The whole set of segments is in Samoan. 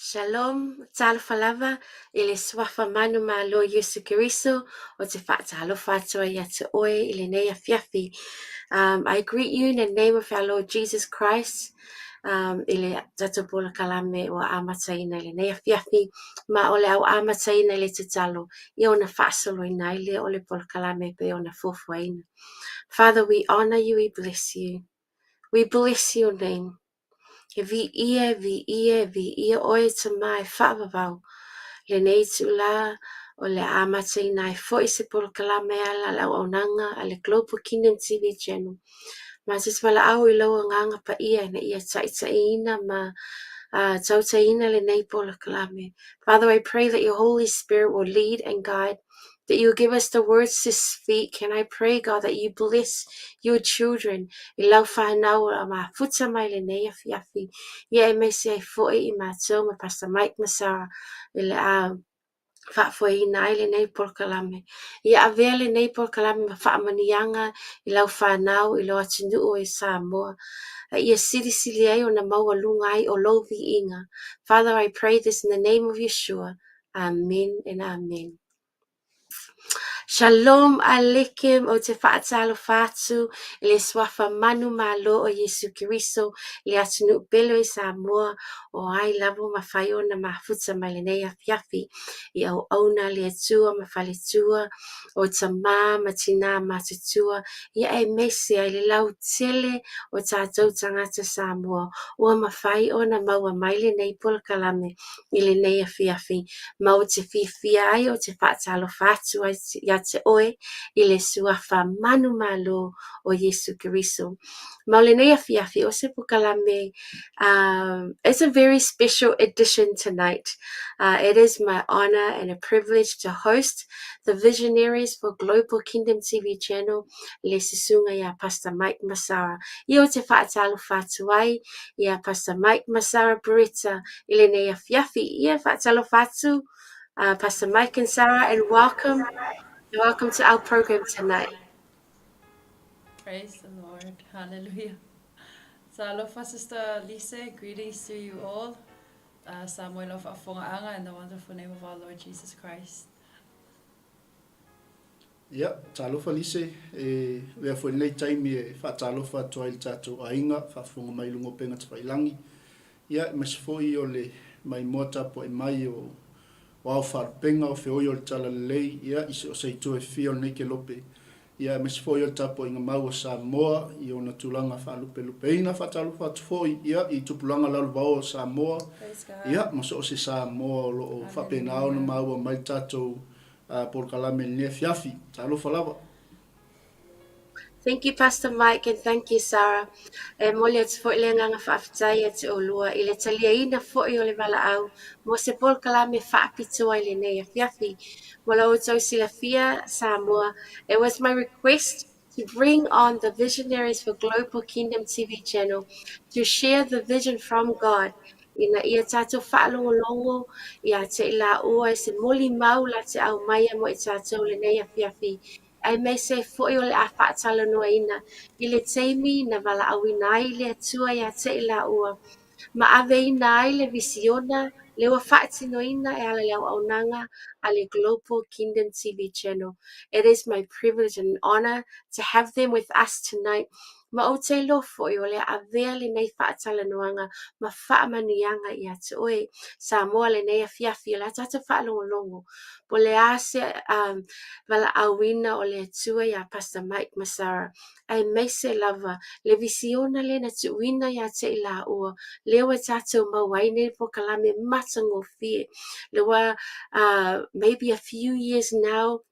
Shalom, talofa lava i le suafa manumalo Iesu Keriso ou te faatalofa atu ai ia te oe i lenei afiafi. I greet you in the name of our Lord Jesus Christ i le tatou polokalame ua amataina i lenei afiafi ma o le a ou amataina i le tatalo ia ona faasoloina ai lea o le polokalame e pei ona fuafuaina. Father, we honor you, we bless you. We bless your name. E viia, e viia, e viia oe Tamā e faavavau. Lenei itulā o le a amataina ai foi se polokalame e ala i le auaunaga a le Global Kingdom TV Channel. Ma te valaau i lou agaga paia ina ia taitaiina ma tautaiina lenei polokalame. Father, I pray that your Holy Spirit will lead and guide, that you will give us the words to speak. And I pray, God, that you bless your children i lau fanau o mafuta mai lenei afiafi. Ia aemaise ai foi i matou ma Pastor Mike ma Sarah i le a faafoeina ai lenei polokalame. Ia avea lenei polokalame ma faamanuiaga i lau fanau i lou atunuu i Samoa. A ia silisili ai ona maualuga ai o lou viiga. Father, I pray this in the name of Yeshua. Amen and amen. Shalom Aleichem, ou te faatalofa atu i le suafa manumalo o Iesu Keriso i le atunuu pele i Samoa o ai lava ua mafai ona mafuta mai lenei afiafi i auauna a le Atua ma faletua o tamā ma tinā matutua ia aemaise ai le lautele o tatou tagata Samoa ua mafai ona maua mai lenei polokalame i lenei afiafi ma ou te fiafia ai ou te faatalofa atu ai ia te oe i le suafa manumalo o Iesu Keriso. Ma o lenei afiafi o se polokalame, it's a very special edition tonight. It is my honor and a privilege to host the visionaries for Global Kingdom TV Channel, le susuga iā Pastor Mike ma Sarah. Ia ou te faatalofa atu ai iā Pastor Mike ma Sarah Beretta i lenei afiafi. Ia faatalofa atu, Pastor Mike and Sarah, and welcome, welcome to our program tonight. Praise the Lord. Hallelujah. Talofa, Sister Lise. Greetings to you all. Samoa i lau faafofogaaga in the wonderful name of our Lord Jesus Christ. Ia, talofa Lise, e avea foi lenei taimi e faatalofa atu ai i le tatou aiga, faafofoga mai i luga o upega tafailangi. Ia, aemaise foi o le maimoa tapuai mai o ao faalupega, o feoi o le talalelei, ia, i so o se itu e fia o lenei kelope. Ia, aemaise foi o le tapuaiga mau a Samoa i ona tulaga faalupelupeina. Faatalofa atu foi, ia, i tupulaga lalovaoa o Samoa, ia, ma so o se Samoa o lo o faapena ona maua mai le tatou polokalame i lenei afiafi. Talofa lava. Thank you, Pastor Mike, and thank you, Sarah. E momoli atu foi le agaga faafetai ia te olua i le taliaina foi o le valaau mo se polokalame faapitoa i lenei afiafi. Mo la outou silafia, Samoa, it was my request to bring on the visionaries for Global Kingdom TV Channel to share the vision from God ina ia tatou faalogologo ia te i laua i se molimau la te aumaia mo i tatou lenei afiafi aemaise foi o le a faatalanoaina i le taimi na valaauina ai le Atua ia te i laua ma aveina ai le visiona le ua faatinoina e ala i le auaunaga a le Global Kingdom TV Channel. It is my privilege and honor to have them with us tonight. Ma ou te iloa foi o le a avea lenei faatalanoaga ma faamanuiaga ia te oe, Samoa, lenei afiafi o le a tatou faalogologo po o le a se valaauina o le Atua iā Pastor Mike ma Sarah, aemaise lava le visiona lea na tuuina ia te i laua, lea ua tatou maua ai nei polokalame matagofie, lea ua maybe a few years now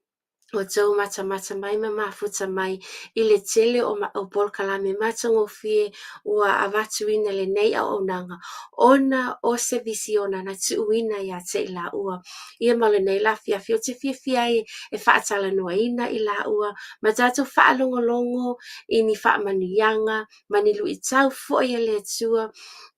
ua tou matamata mai ma mafuta mai i le tele o polokalame matagofie ua avatuina lenei auaunaga ona o se visiona na tuuina ia te i laua. Ia ma lenei la afiafi ou te fiafia ai e faatalanoaina i laua ma tatou faalogologo i ni faamanuiaga ma ni luitau foi a le Atua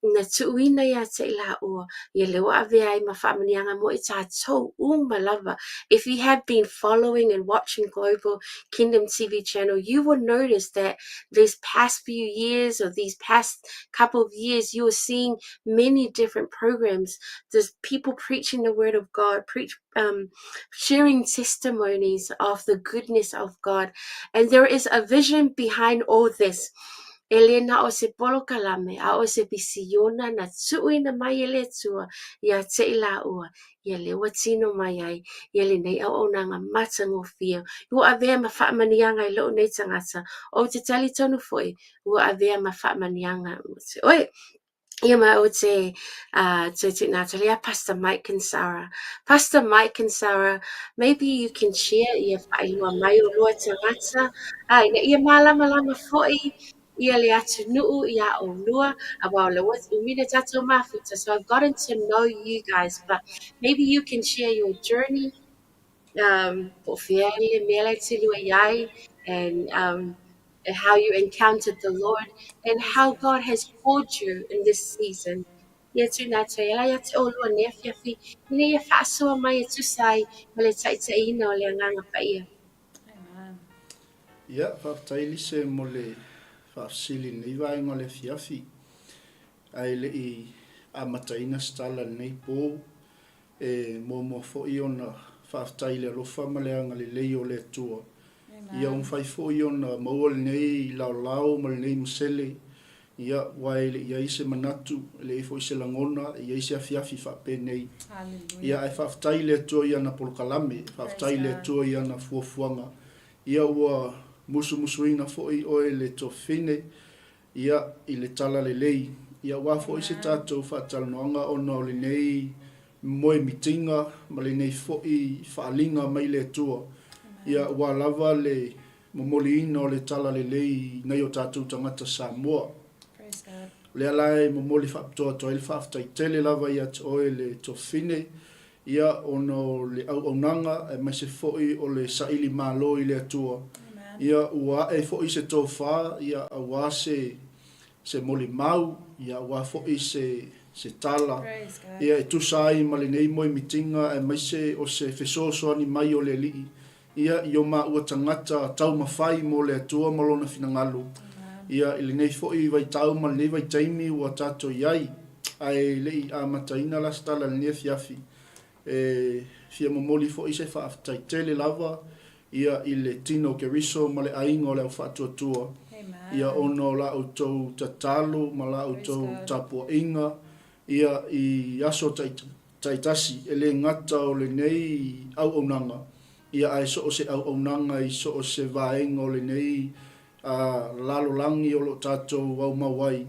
na tuuina ia te i laua ia lea ua avea ai ma faamanuiaga mo i tatou uma lava. If you have been following and been watching Global Kingdom TV channel, you will notice that these past few years or these past couple of years, you are seeing many different programs. There's people preaching the word of God, preach, um, sharing testimonies of the goodness of God. And there is a vision behind all this. E le na o se polokalame, a o se visiona na tuuina mai e le Atua ia te i laua, ia le ua tino mai ai ia lenei auaunaga matagofie. Ua avea ma faamanuiaga i lou nei tagata, ou te talitonu foi ua avea ma faamanuiaga mo te oe. Ia ma ou te uh, toe tuuina atu lea Pastor Mike and Sarah. Pastor Mike and Sarah, maybe you can share ia faailoa mai olua tagata, a ina ia mālamalama foi ia le atunuu iā ʻolua, aua o lea ua umi le tatou mafuta, so I've gotten to know you guys, but maybe you can share your journey, um, po o fea le mea la e te lua i ai, and um, how you encountered the Lord, and how God has called you in this season. Ia tuuina atu ai ala ia te ʻolua nei afiafi, ina ia faasoa mai e tusa ai ma le taitaiina o le Agaga Paia. Amen. Ia, faafetai Lise mo le faafesili i lenei vaega o le afiafi. Ae le i amataina se tala i lenei po, e muamua foi ona faafetai i le alofa ma le agalelei o le Atua. Ia ua mafai foi ona maua lenei laolao ma lenei masele, ia, aua e le i ai se manatu, e le i ai foi se lagona, e i ai se afiafi faapenei. Ia, ae faafetai i le Atua i ana polokalame, faafetai i le Atua i ana fuafuaga. Ia ua musumusuina foi oe le tuafafine, ia, i le talalelei. Ia, aua foi se tatou faatalanoaga ona o lenei moemitiga ma lenei foi faaaliga mai le Atua. Ia, aua lava le momoliina o le talalelei i nai o tatou tagata Samoa. O lea la e momoli faapitoa atu ai le faafetai tele lava ia te oe le tuafafine, ia, ona o le auaunaga aemaise foi o le saili malo i le Atua. Ia, ua ae foi se tofa, ia, aua se, se molimau, ia, aua foi se, se tala, ia, e tusa ai ma lenei moemitiga aemaise o se fesoasoani mai o le Alii, ia, i o maua tagata taumafai mo le Atua ma Lona finagalo, ia, i lenei foi vaitau ma lenei vaitaimi ua tatou i ai. Ae le i amataina la se tala i lenei afiafi, e fia momoli foi se faafetai tele lava, ia, i le tino o Keriso ma le aiga o le Au Faatuatua, ia, ona o la outou tatalo ma la outou tapuaiga, ia, i aso taitasi, e le gata o lenei auaunaga, ia ae so o se auaunaga i so o se vaega o lenei lalolagi o lo o tatou aumau ai,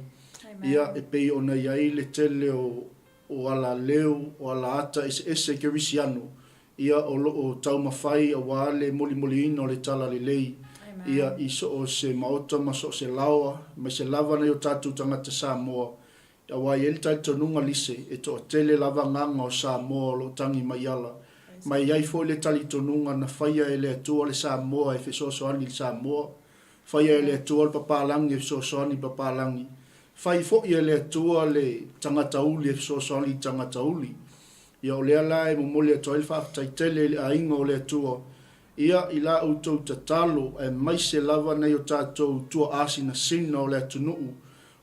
ia e pei ona i ai le tele o o alaleo, o alaata eseese kerisiano, ia o lo o taumafai aua le molimoliina o le Talalelei, ia i so o se maota ma so o se laoa, aemaise lava nai o tatou tagata Samoa, Aua e i ai le talitonuga lise, e toatele lava agaga o Samoa o lo o tagi mai ala. Ma e i ai foi le talitonuga na faia e le Atua le Samoa e fesoasoani i le Samoa, faia e le Atua le papalagi e fesoasoani i le papalagi, fai foi e le Atua le tagata uli e fesoasoani i le tagata uli. Ia o lea la e momoli atu ai le faafetai tele i le aiga o le Atua, ia i la outou tatalo aemaise lava nai o tatou tuaasinasina o le atunuu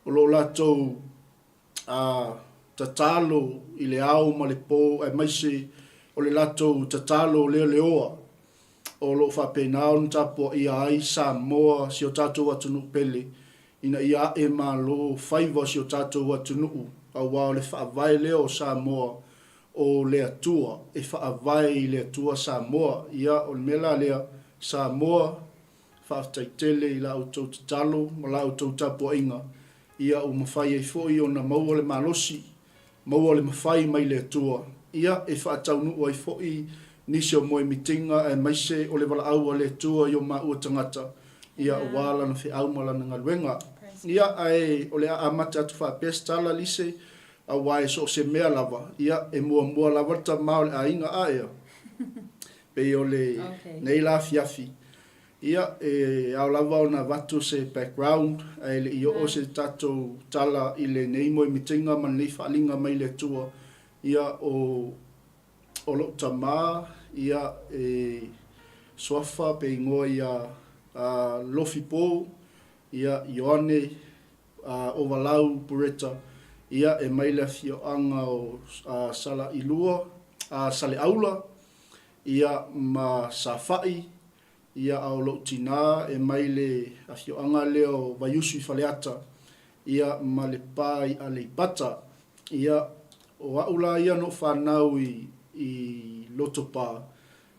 O lo o latou tatalo i le ao ma le po aemaise o le latou tatalo leoleoa o lo o faapena ona tapuaia ai Samoa, si o tatou atunuu pele, ina ia ae malo faiva o si o tatou atunuu, aua o le faavae lea o Samoa o le Atua, e faavae i le Atua Samoa. Ia, o le mea la lea, Samoa, Faafetai tele i la outou tatalo ma la outou tapuaiga, ia ua mafai ai foi ona maua le malosi, maua le mafai mai le Atua, ia e faataunuu ai foi nisi o moemitiga aemaise o le valaau a le Atua i o maua tagata, ia aua Lana feau ma Lana galuega. Ia, ae o le a amata atu faapea se tala, Lise, aua e so o se mea lava, ia e muamua lava le tama o le aiga, a ea? Pei o le nei la afiafi, ia, e ao lava ona avatu se background ae le i oo se tatou tala i lenei moemitiga ma lenei faaaliga mai le Atua, ia, o, o lou tama, ia, e. suafa pe igoa ia Lofi Paul, ia, Ioane Ovalau Bureta, ia, e mai le afioaga o Salailua, Saleaula, ia, ma Safa'i, ia, a o lou tinā e mai le afioaga lea o Vaiusu i Faleata, ia, ma Lepa i Aleipata. Ia, o a'u la ia na ou fanau i, i Lotopa,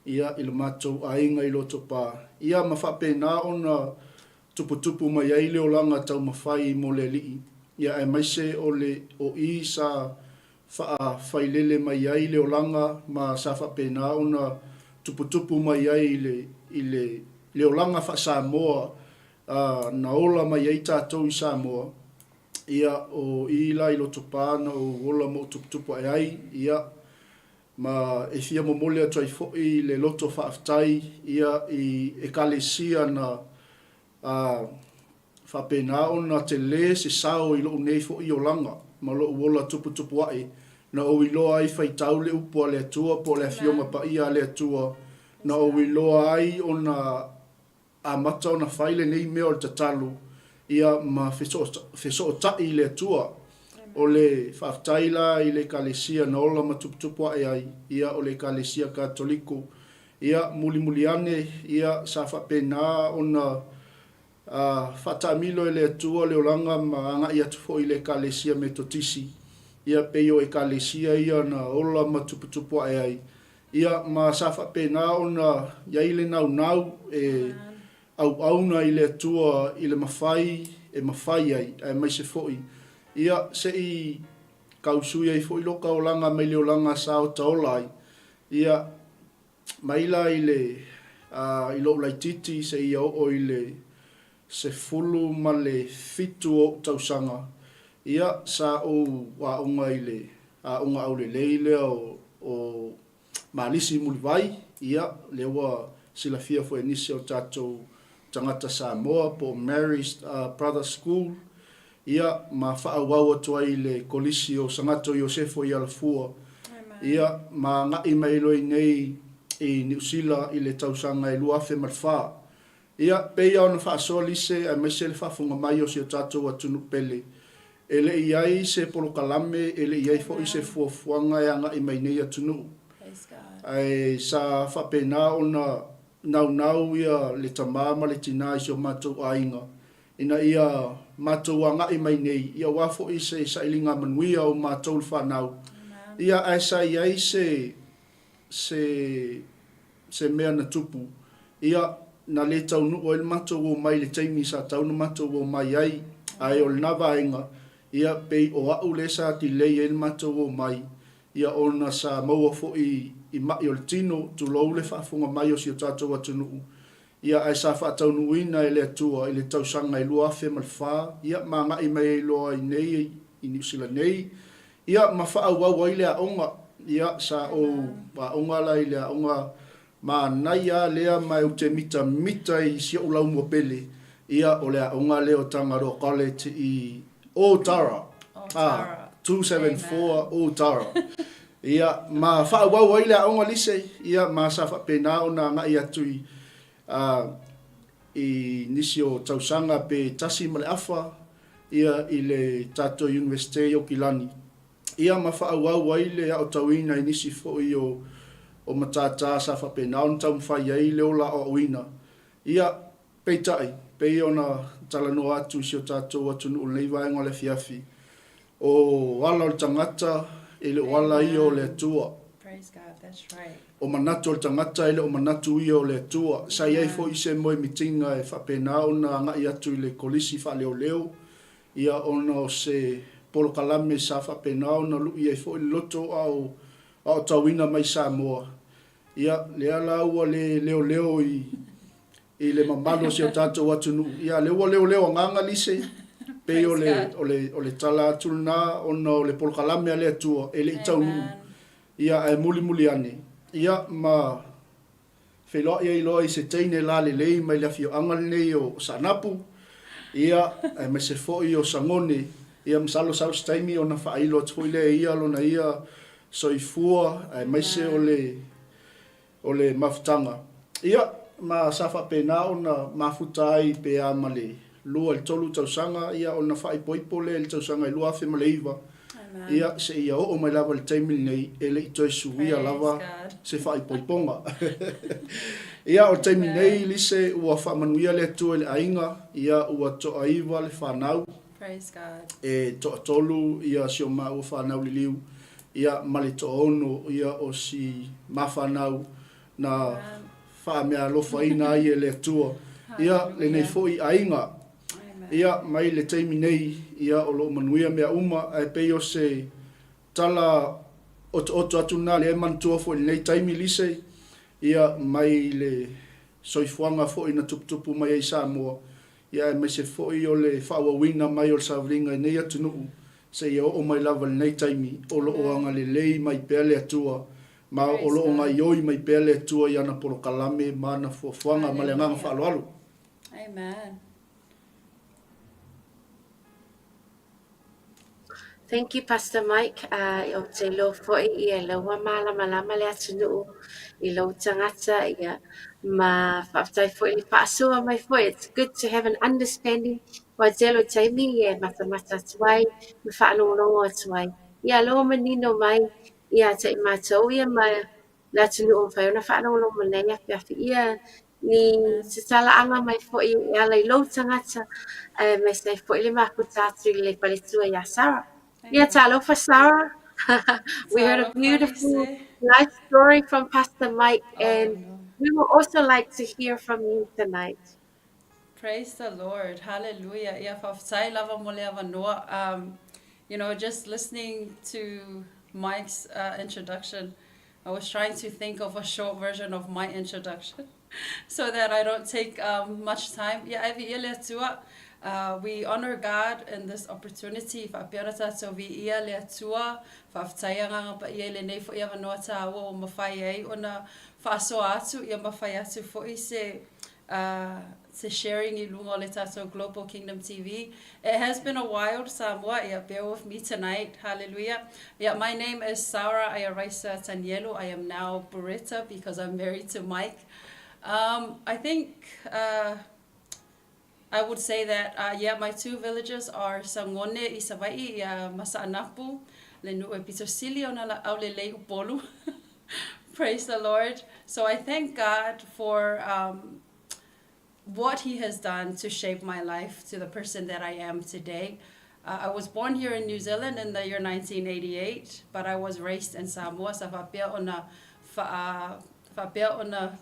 ia, i lo matou aiga i Lotopa, ia, ma faapena ona tuputupu mai ai le olaga taumafai mo le Alii, ia, aemaise o le o i sa faafailele mai ai le olaga ma sa faapena ona tuputupu mai ai i le, i le, le olaga faa-Samoa, a, na ola mai ai tatou i Samoa. Ia, o i la i Lotopa na ou ola ma ou tuputupu ae ai, ia, ma e fia momoli atu ai foi le loto faafetai, ia, i Ekalesia na, a, faapena ona tele se sao i lou nei foi olaga ma lou ola tuputupu ae, na ou iloa ai faitau le upu a le Atua po o le Afioga Paia a le Atua, na ou iloa ai ona amata ona fai lenei mea o le tatalo, ia ma fesootai i le Atua. O le faafetai la i le Ekalesia na ola ma tuputupu ae ai, ia o le Ekalesia Katoliko. Ia, mulimuli ane, ia, sa faapena ona faataamilo e le Atua le olaga ma agai atu foi i le Ekalesia Metotisi, ia pei o Ekalesia ia na ola ma tuputupu ae ai, Ia, ma sa faapena ona i ai le naunau e auauna i le Atua i le mafai e mafai ai, aemaise foi, ia, se i kausui ai foi loka olaga mai le olaga sa otaola ai, ia, mai la i le, a, i lou laitiiti seia oo i le 17 o ou tausaga, ia, sa ou aoga i le aoga aulelei lea o, o Malisi i Mulivai, ia, lea ua silafia foi e nisi o tatou tagata Samoa po o Mary's Brothers School, ia, ma faaauau atu ai i le Kolisi o Sagato Iosefo i Alafua, ia, ma agai mai loa i inei i Niu Sila i le tausaga e 2004. Ia, pei lava ona faasoa lise aemaise le faafofoga mai o si o tatou atunuu pele, e le i i ai se polokalame, e le i i ai foi se fuafuaga e agai mai nei atunuu. Ae sa faapena ona naunau ia le tama ma le tina i si o matou aiga ina ia matou agai mai nei, ia aua foi se sailiga manuia o matou le fanau. Ia, ae sa i ai se se se mea na tupu, ia, na le taunuu ai le matou omai i le taimi sa tatau ona matou omai ai, ae o lena vaega, ia, pei o a'u lea sa delay ai le matou omai, ia, ona sa maua foi i ma'i o le tino, tulou le faafofoga mai o si o tatou atunuu, ia, ae sa faataunuuina e le Atua i le tausaga e 2004, ia, ma agai mai ai loa i nei i Niu Sila nei, Ia, ma faaauau ai le aoga. Ia, sa ou aoga la i le aoga manaia lava lea ma ou te mitamita i si ou laumua pele, ia, o le aoga lea o Tangaroa College i Otara. Ah, 274 Otara. Ia, ma faaauau ai le aoga lise, ia, ma sa faapena ona agai atu i, uh, i nisi o tausaga pe tasi ma le afa, ia i le tatou Iunivesite i Okilani, ia ma faaauau ai le aotauina i nisi foi o o matata sa faapena ona taumafai ai le ola aoaoina. Ia, peitai, pei ona talanoa atu i si o tatou atunuu i lenei vaega o le afiafi, o ala o le tagata e le o ala ia o le Atua. O manatu o le tagata e le o manatu ia o le Atua. Sa i ai foi se moemitiga e faapena ona agai atu i le Kolisi Faaleoleo, ia ona o se polokalame sa faapena ona lui ai foi le loto a o aotauina mai Samoa. Ia, lea la ua le leoleo i i le mamalu o si o tatou atunuu. Ia, lea ua leoleo agaga lise, pei o le, o le, o le tala atu lena ona o le polokalame a le Atua e le i taunuu. Ia, ae mulimuli ane, ia, ma feiloai ai loa i se teine lalelei mai le afioaga lenei o Saanapu, ia, aemaise foi o Sagone, ia, masalo sau se taimi ona faailo atu foi lea e ia lona ia soifua, aemaise o le, o le mafutaga. Ia. ma sa faapena ona mafuta ai pe a ma le 2 i le 3 tausaga, ia, ona faaipoipo lea i le tausaga e 2009, ia, seia oo mai lava i le taimi lenei, e le i toe suia lava se faaipoipoga. Ia, o le taimi nei, Lise, ua faamanuia le Atua i le aiga, ia, ua toaiva le fanau, e toatolu ia si o maua fanau liliu, ia, ma le toaono ia o si ma fanau na faameaalofaina ai e le Atua, ia, lenei foi aiga. Ia, mai le taimi nei, ia, o lo o manuia mea uma, ae pei o se tala otooto atu lena lea e manatua foi i lenei taimi, Lise, ia, mai le soifuaga foi na tuputupu mai ai i Samoa, ia, aemaise foi o le faaauauina mai o le savaliga i nei atunuu seia oo mai lava i lenei taimi, o lo o agalelei mai pea le Atua, ma o lo o gaoioi mai pea le Atua i ana polokalame ma ana fuafuaga ma le agaga faaaloalo. Amen. Thank you, Pastor Mike. Ou te iloa foi ia la ua malamalama le atunuu i lou tagata ia ma faafetai foi le faasoa mai foi. It's good to have an understanding o tele o taimi ia e matamata atu ai ma faalogologo atu ai. Ia la ua manino mai ia te i matou ia ma le atunuu o mafai ona faalogologo mai nei afiafi ia ni se talaaga mai foi e ala i lou tagata aemaise ai foi le mafuta atu i le faletua iā Sarah. Ia talofa Sarah. We heard a beautiful life story from Pastor Mike and we would also like to hear from you tonight. Praise the Lord. Hallelujah. Ia faafetai lava mo le avanoa. Just listening to Mike's introduction, I was trying to think of a short version of my introduction so that I don't take much time. Ia e viia le Atua. We honor God in this opportunity. Faapea ona tatou viia le Atua. Faafetai Agaga Paia i lenei foi avanoa tāua ua mafai ai ona faasoa atu, ia mafai atu foi se se sharing i luga o le tatou Global Kingdom TV. It has been a while, Samoa. Yeah, bear with me tonight. Hallelujah. Yeah, my name is Sarah Ayaraisa Tanielu. I am now Bureta because I'm married to Mike. I think I would say that, yeah, my two villages are Sagone i Savai'i, ia ma Sa'anapu, le nu'u e pito sili ona aulelei Upolu. Praise the Lord. So I thank God for what He has done to shape my life to the person that I am today. I was born here in New Zealand in the year 1988, but I was raised in Samoa. Sa faapea ona fa'a faapea ona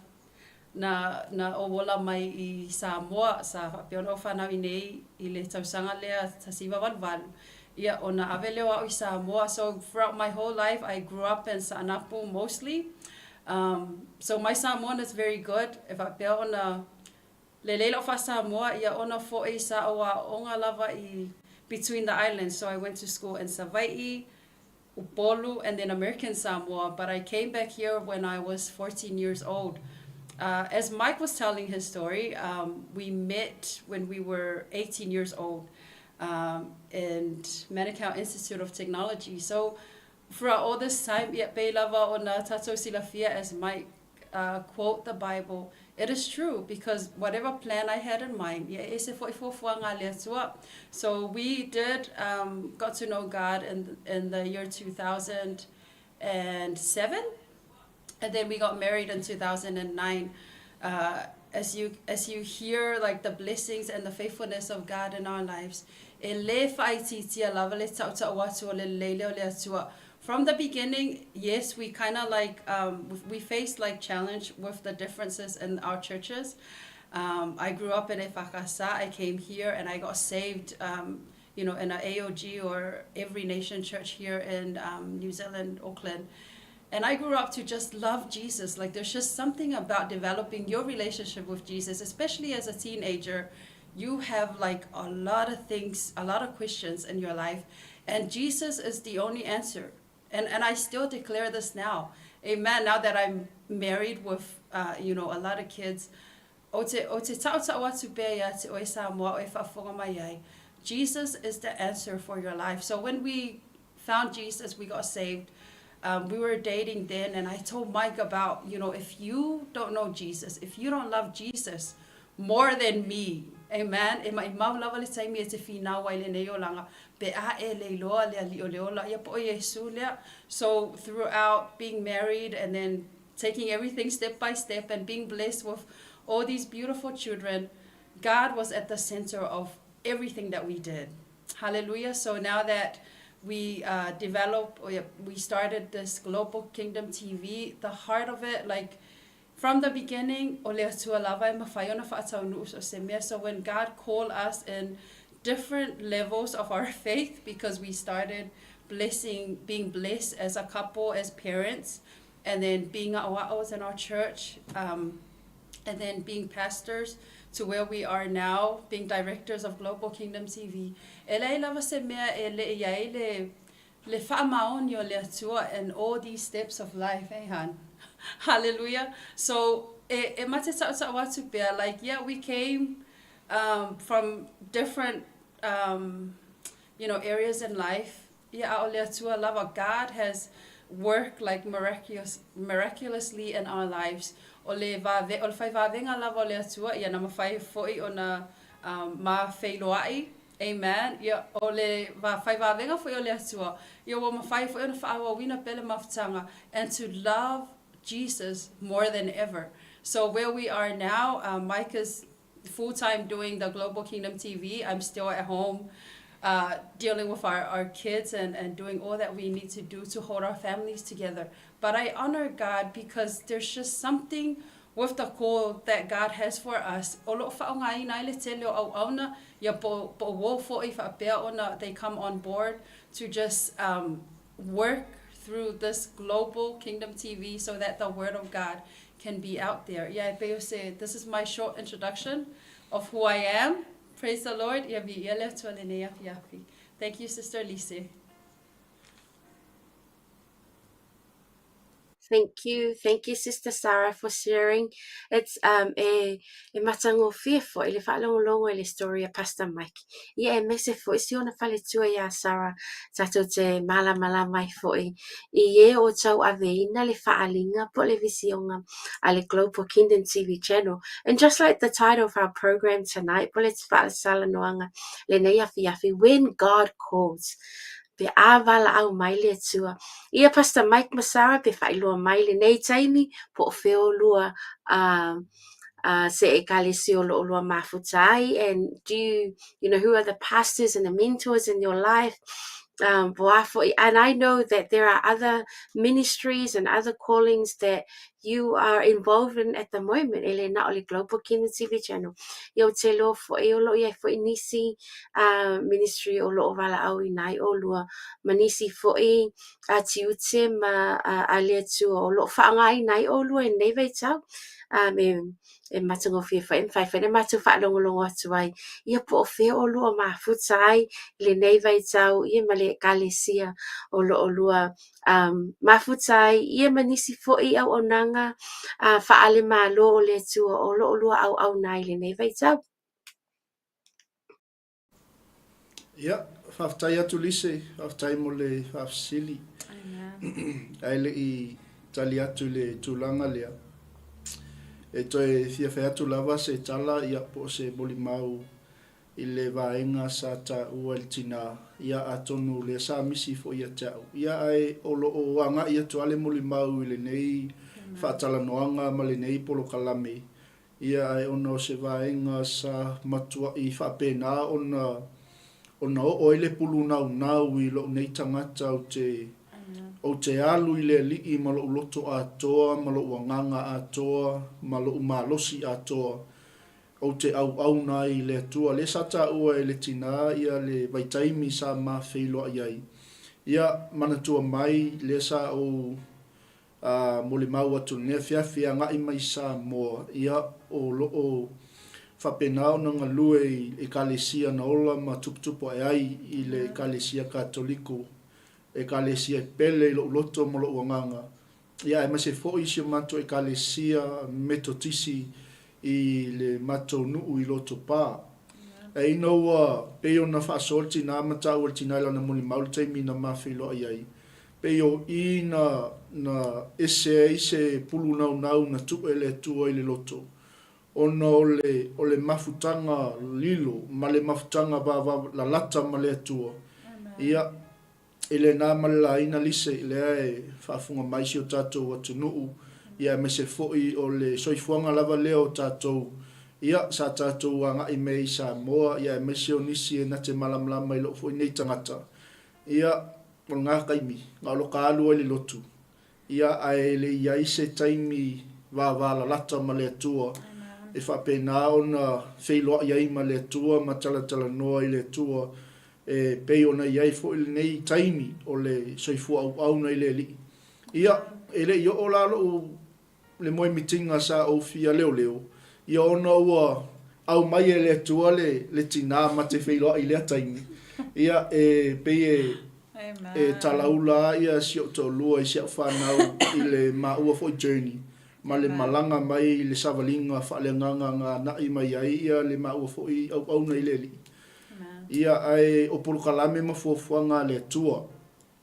na na ou ola mai i Samoa, sa faapea ona ou fanau iinei i le tausaga lea 1988, ia ona ave lea o a'u i Samoa. So throughout my whole life I grew up in Sa'anapu mostly. So my Samoan is very good. E faapea ona lelei la'u faa-Samoa, ia ona fo'i sa ou a'o'oga lava i between the islands. So I went to school in Savai'i, Upolu, and then American Samoa, but I came back here when I was 14 years old. As Mike was telling his story, we met when we were 18 years old in Manukau Institute of Technology. So throughout all this time, ia pei lava ona tatou silafia as Mike quote the Bible, it is true because whatever plan I had in mind, ia e ese fo'i fuafuaga a le Atua. So we did got to know God in the year 2007, and then we got married in 2009. As you hear like the blessings and the faithfulness of God in our lives, e lē faaitiitia lava le taʻutaʻu atu o le lelei lea o le Atua. From the beginning, yes, we kind of like we faced like challenge with the differences in our churches. I grew up in EFKS. I came here and I got saved in a AOG or Every Nation church here in New Zealand, Auckland. And I grew up to just love Jesus. Like, there's just something about developing your relationship with Jesus, especially as a teenager. You have like a lot of things, a lot of questions in your life, and Jesus is the only answer. And I still declare this now. Amen. Now that I'm married with a lot of kids, o te taʻutaʻu atu pea iā te oe Samoa o e faafofoga mai ai. Jesus is the answer for your life. So when we found Jesus, we got saved. Um, we were dating then, and I told Mike about, you know, if you don't know Jesus, if you don't love Jesus more than me, amen, e maʻimau lava le taimi e te finau ai lenei olaga, pe a e le iloa le Alii o le ola, ia po o Iesu lea. So throughout being married and then taking everything step by step and being blessed with all these beautiful children, God was at the center of everything that we did. Hallelujah. So now that we developed, we started this Global Kingdom TV, the heart of it, like from the beginning, o le Atua lava e mafai ona fa'ataunuu so se mea. So when God called us in different levels of our faith, because we started blessing, being blessed as a couple, as parents, and then being a'oa'os in our church, and then being pastors to where we are now, being directors of Global Kingdom TV. E leai lava se mea e leʻi ai le le faamaoni o le Atua in all these steps of life, eh, hon? Hallelujah. So, e, e ma te ta'uta'u atu pea, like, yeah, we came from different, areas in life. Ia, a o le Atua lava, God has worked like miraculous, miraculously in our lives. O le vave, o le fai vavega lava o le Atua, ia na mafai fo'i ona ma feiloa'i. Amen. Ia, o le va, fai vavega fo'i o le Atua, ia ua mafai fo'i ona fa'aauauina pea le mafutaga, and to love Jesus more than ever. So where we are now, Mike is full time doing the Global Kingdom TV. I'm still at home dealing with our kids and doing all that we need to do to hold our families together. But I honor God because there's just something with the call that God has for us. O lo'o fa'aaogāina ai le tele o auauna, ia po o uō fo'i fa'apea ona they come on board to just work through this Global Kingdom TV so that the Word of God can be out there. Ia e pei o se, this is my short introduction of who I am. Praise the Lord. Ia viia le Atua lenei afiafi. Thank you, Sister Lise. Thank you. Thank you, Sister Sarah, for sharing. It's e e matagofie fo'i le faalogologo i le story a Pastor Mike. Ia aemaise fo'i si ona faletua iā Sarah tatou te malamalama ai fo'i i e o tauaveina le faaaliga po o le visioga a le Global Kingdom TV Channel. And just like the title of our program tonight, po o le faasalanoaga lenei afiafi, When God Calls. Pe a valaau mai le Atua. Ia Pastor Mike ma Sarah pe faailoa mai lenei taimi po o fea olua se ekalesia o lo o lua mafuta ai, and do you, you know, who are the pastors and the mentors in your life? Po o a fo'i, and I know that there are other ministries and other callings that you are involved in at the moment, e le na o le Global Kingdom TV Channel. Ia ou te iloa fo'i o lo o i ai fo'i nisi ministry o lo o valaauina ai olua ma nisi fo'i tiute ma a le Atua o lo o faaaogaina ai olua i lenei vaitau. E matagofie fo'i e mafai foi ona matou faalogologo atu ai ia po o fea olua mafuta ai i lenei vaitau ia ma le ekalesia o lo o lua mafuta ai ia ma nisi fo'i auaunaga faale-Malo o le Atua o lo o lua auauna ai i lenei vaitau. Ia, faafetai atu Lise, faafetai mo le faafesili. Ae le i tali atu i le tulaga lea, e toe fia fai atu lava se tala ia po o se molimau i le vaega sa taua e le tinā, ia atonu lea sa misi foi ia te au. Ia ae o lo o agai atu lava le molimau i lenei faatalanoaga ma lenei polokalame, ia ae ona o se vaega sa matuai faapena ona ona oo ai le pulu naunau i lou nei tagata ou te ou te alu i le Alii ma lou loto atoa ma lou agaga atoa ma lou malosi atoa Ou te auauna ai i le Atua. Lea sa taua e le tinā ia le vaitaimi sa ma feiloai ai. Ia, manatua mai, lea sa ou a molimau atu i lenei afiafi e agai mai i Samoa, ia, o lo o faapena ona galue i Ekalesia na ola ma tuputupu ae ai i le Ekalesia Katoliko, Ekalesia e pele i lou loto ma lou agaga. Ia, aemaise foi si o matou Ekalesia Metotisi i le matou nuu i Lotopa. Ae ina ua pei ona faasoa le tinā ma taua le tinā i lana molimau i le taimi na ma feiloai ai. Pei o i na, na ese ai se pulu naunau na tuʻe le Atua i le loto, ona o le, o le mafutaga lilo ma le mafutaga vava lalata ma le Atua. Ia, i lena ma le laina lise, lea e faafofoga mai si o tatou atunuu, ia aemaise foi o le soifuaga lava lea o tatou, ia, sa tatou agai mai ai i Samoa, ia aemaise o nisi e na te malamalama i lou foi nei tagata, Ia, o lena taimi, na o lo ka alu ai le lotu, ia, ae le i ai se taimi vavalalata ma le Atua e faapena ona feiloai ai ma le Atua ma talatalanoa i le Atua e pei ona i ai foi lenei taimi o le soifua auauna i le Alii. Ia, e le i oo la lou le moemitiga sa ou fia leoleo, ia ona ua aumai e le Atua le, le tinā ma te feiloai i lea taimi, ia e pei e, e talaula a ia si ou toalua i si au fanau i le maua foi journey ma le malaga mai i le savaliga faaleagaga na ana'i mai ai ia le maua foi auauna i le Alii. Ia ae o polokalame ma fuafuaga a le Atua.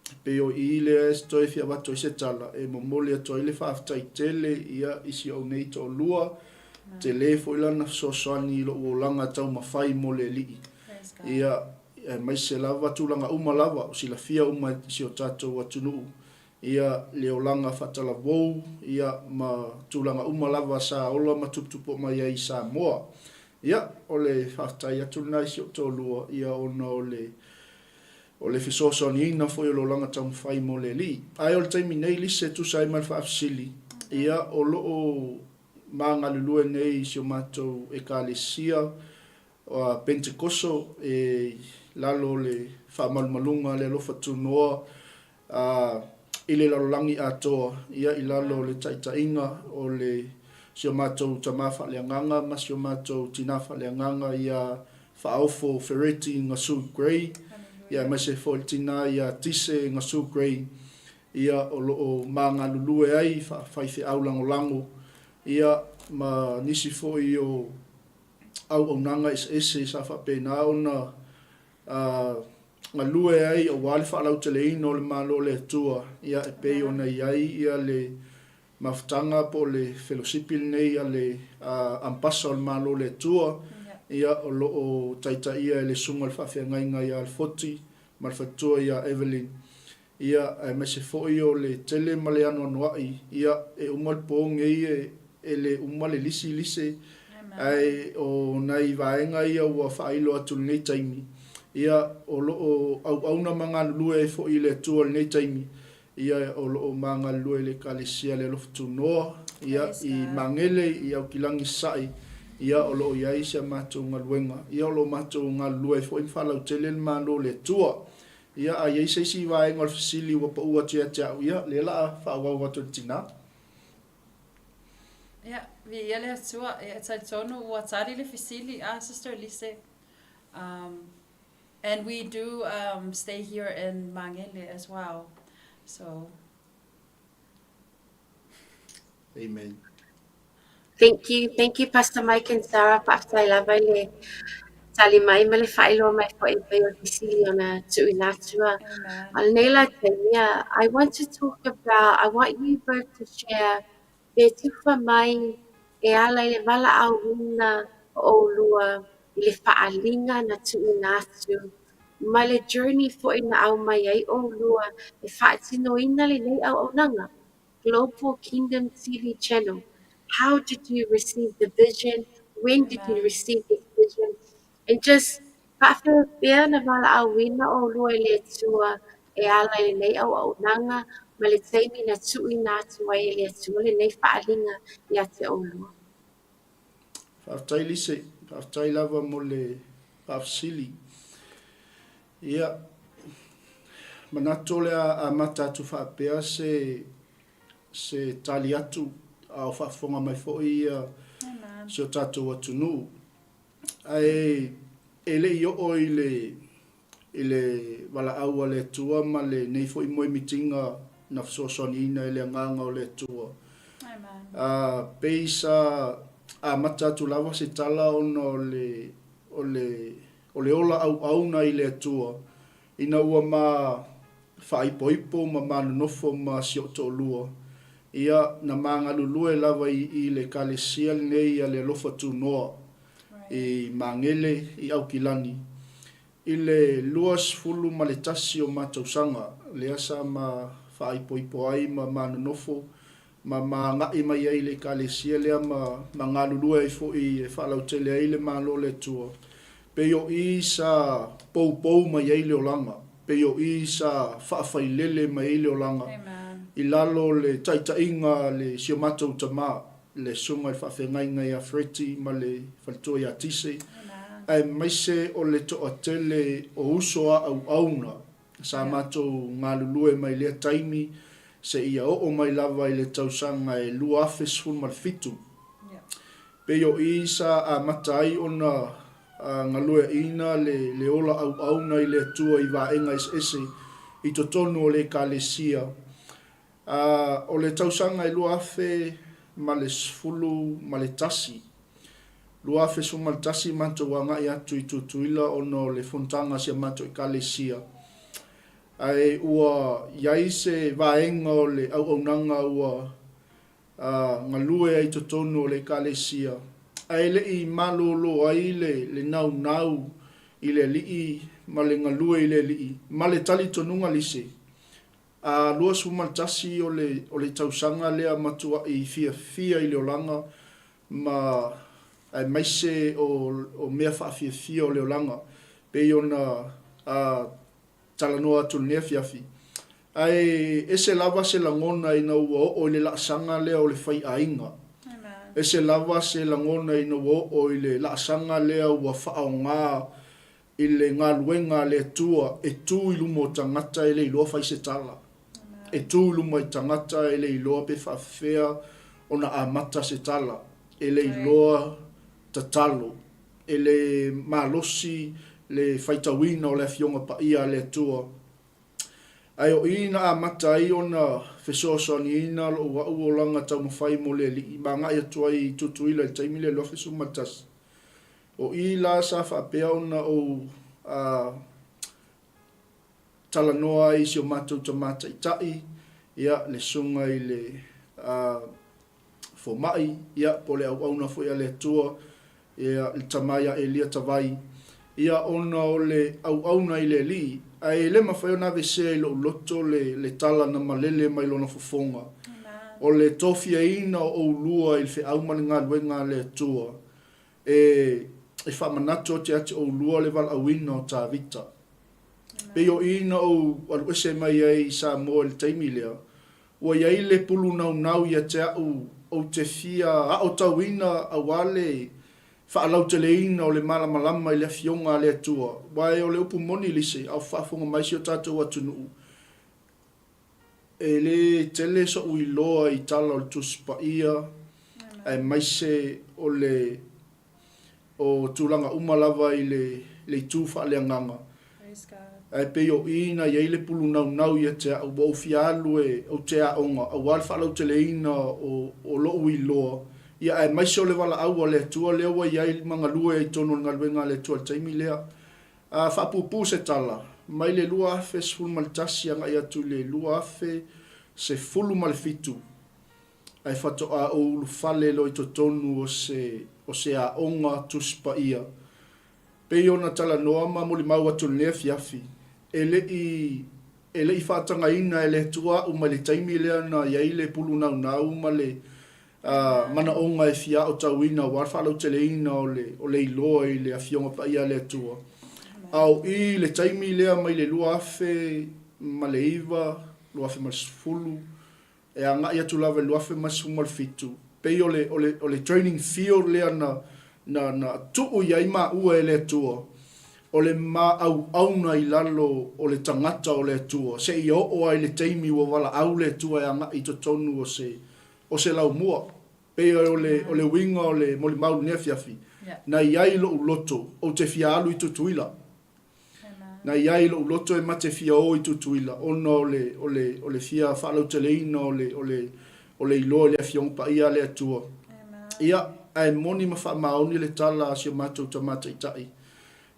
E pei o i lea e toe fia avatu ai se tala e momoli atu ai le faafetai tele ia i si ou nei toalua, tele foi lana fesoasoani i lou olaga taumafai mo le Alii. Ia, aemaise lava tulaga uma lava o silafia uma e si o tatou atunuu, ia le olaga faatalavou, ia ma tulaga uma lava sa ola ma tuputupu mai ai i Samoa. Ia, o le faafetai atu lena i si ou toalua, ia ona o le O le fesoasoaniina foi o le olaga taumafai mo le Alii. Ae o le taimi nei lise e tusa ai ma le faafesili, ia, o lo o ma galulue nei i si o matou Ekalesia Pentekoso e lalo o le faamalumaluga a le Alofa Tunoa a i le lalolagi atoa, ia, i lalo o le taitaiga o le si o matou tama faaleagaga ma si o matou tina faaleagaga ia Faaofo Fereti Gasu Gray, ia aemaise foi le tina ia Tise Gasu Gray, ia o lo o ma galulue ai faafaifeau lagolago, ia ma nisi foi o auaunaga eseese sa faapena ona galue ai aua le faalauteleina o le Malo o le Atua, ia e pei ona i ai ia le mafutaga po o le felosipi lenei a le Ambasa o le Malo o le Atua, ia o lo o taitaia e le Susuga i le Faafeagaiga ia Alfoti ma le Faletua ia Evelyn, ia aemaise foi o le tele ma le anoanoai, ia e uma le po nei e le uma le lisi lise, ae o nai vaega ia ua faailo atu i lenei taimi, ia o lo o auauna ma galulue ai foi i le Atua i lenei taimi, Ia o lo o ma galulue i le Ekalesia Le Alofa Tunoa, ia i Magele i Aukilagi Sasae, ia o lo o i ai si a matou galuega, ia o lo o matou galulue ai foi ma faalautele le Malo o le Atua. Ia a i ai se isi vaega o le fesili ua pau atu ia te au, ia lea la a faaauau atu e le tina. Ia, viia le Atua. Ia, e talitonu ua tali le fesili a Sister Lise. Um, And we do um, stay here in Magele as well. So. Amen. Thank you. Thank you, Pastor Mike and Sarah. Faafetai lava i le tali mai ma le faailoa mai foi e pei o le fesili ona tuuina atu. A lenei la taimi, I want to talk about, I want you both to share Pe tufa mai e ala i le valaauina o ʻolua i le faaaliga na tuuina atu, ma le journey foi na aumai ai ʻolua e faatinoina lenei auaunaga, Global Kingdom TV Channel, how did you receive the vision, when did you receive this vision, and just Faapefea na valaauina ʻolua e le Atua e ala i lenei auaunaga ma le taimi na tuuina atu ai e le Atua lenei faaaliga ia te ʻolua? Faafetai Lise, faafetai lava mo le faafesili. Ia, manatu o le a amata atu faapea se se tali atu a o faafofoga mai foi ia si o tatou atunuu. Ae e le i oo i le, i le valaau a le Atua ma lenei foi moemitiga na fesoasoaniina e le Agaga o le Atua. A, pei sa amata atu lava se tala ona o le, o le, o le ola auauna i le Atua, ina ua ma. faaipoipo ma ma nonofo ma si ou toalua, ia, na ma galulue lava i i le Ekalesia lenei a le Alofa Tunoa i Magele i Aukilani i le 21 o ma tausaga lea sa ma faaipoipo ai ma ma nonofo ma ma agai mai ai i le Ekalesia lea ma ma galulue ai foi e faalautele ai le Malo o le Atua. Pei o i sa poupou mai ai le olaga, pei o i sa faafailele mai ai le olaga i lalo o le taitaiga a le si o matou tama, le Susuga i le Faafeagaiga ia Freddie ma le faletua ia Tise, aemaise o le toatele o uso a auauna sa matou galulue mai lea taimi seia oo mai lava i le tausaga e 2017. Pei o i sa amata ai ona galueaina le ola auauna i le Atua i vaega eseese i totonu o le Ekalesia. A o le tausaga e 2011, 2011 matou agai atu i Tutuila ona o le fonotaga a si a matou Ekalesia. Ae ua i ai se vaega o le auaunaga ua a galue ai i totonu o le Ekalesia, ae le i malōlō ai le naunau i le Alii ma le galue i le Alii, ma le talitonuga lise. A 21 o le, o le tausaga lea matuaʻi fiafia i le olaga ma aemaise o, o mea faafiafia o le olaga, pei ona a, talanoa atu i lenei afiafi. Ae ese lava se lagona ina ua oo i le laasaga lea o le faiaiga. Ese lava se lagona ina ua oo i le laasaga lea ua faaaoga i le galuega a le Atua e tu i luma o tagata e le iloa fai se tala. E tu i luma i tagata e le iloa pe faafefea ona amata se tala. E le iloa tatalo. E le malosi le faitauina o le Afioga Paia a le Atua. Ae o i na amata ai ona fesoasoaniina lou au olaga taumafai mo le Alii ma agai atu ai i Tutuila i le taimi lea i le 2011. O i la sa faapea ona ou a talanoa ai i si o matou tama taitai, ia, le susuga i le a fomai, ia, po o le auauna foi a le Atua, ia, le tama ia Elia Tavai, ia, ona o le auauna i le Alii, ae le mafai ona aveesea i lou loto le, le tala na malele mai lona fofoga, o le tofiaina o oulua i le feau ma le galuega a le Atua, e, e faamanatu atu ia te oulua le valaauina o Tavita. Pei o i na ou aluese mai ai i Samoa i le taimi lea, Ua i ai le pulu naunau ia te a'u ou te fia aotauina auā le faalauteleina o le malamalama i le Afioga a le Atua, uae o le upu moni lise a o faafofoga mai si o tatou atunuu, e le tele so'u iloa i tala o le Tusi Paia aemaise o le o tulaga uma lava i le le itu faaleagaga. Ae pei o i na i ai le pulu naunau ia te a'u, ua ou fia alu e ou te aoga auā le faalauteleina o o lo'u iloa, ia aemaise o le valaau a le Atua lea ua i ai ma galue ai i totonu o le galuega a le Atua i le taimi lea. A faapuupuu se tala, mai le 2011 agai atu i le 2017, ae faatoa ou ulufale loa i totonu o se o se aoga Tusi Paia. Pei ona talanoa ma molimau atu i lenei afiafi, e le i e le i faatagaina e le Atua a'u mai le taimi lea na i ai le pulu naunau ma le manaoga e fia aotauina aua le faalauteleina o le o le iloa i le Afioga Paia a le Atua. A o i i le taimi lea mai le 2009, 2010, e agai atu lava i le 2017, pei o le, o le, o le training field lea na, na, na tuu i ai maua e le Atua, o le ma auauna i lalo o le tagata o le Atua, seia oo lava i le taimi ua valaau le Atua e agai i totonu o se, o se laumua. Pei o le, o le uiga o le molimau i lenei afiafi, na i ai lou loto, ou te fia alu i Tutuila. Na i ai lou loto e mate fia o i Tutuila ona o le, o le, o le fia faalauteleina o le, o le, o le iloa i le Afioga Paia a le Atua. Ia, ae moni ma faamaoni le tala a si o matou Tama Taitai.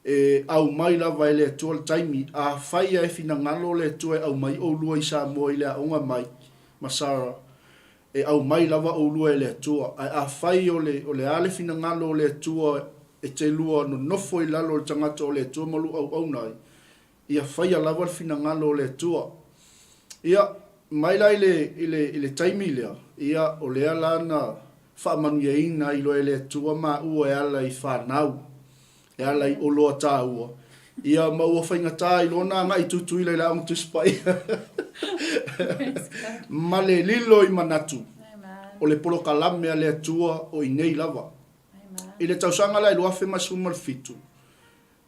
E aumai lava e le Atua le taimi. Afai a e finagalo le Atua e aumai oulua i Samoa i le aoga mai ma Sarah, e aumai lava oulua e le Atua. Ae afai o le, o le a le finagalo o le Atua e te lua nonofo i lalo o le tagata o le Atua ma lou auauna ai, ia faia lava le finagalo o le Atua. Ia, mai la i le, i le, i le taimi lea, ia, o lea la na faamanuiaina ai loa e le Atua maua e ala i fanau, e ala i oloa taua, ia, ma ua faigata ai loa ona agai i Tutuila i le Aoga Tusi Paia ma le lilo i manatu o le polokalame a le Atua o inei lava. I le tausaga la e 2017,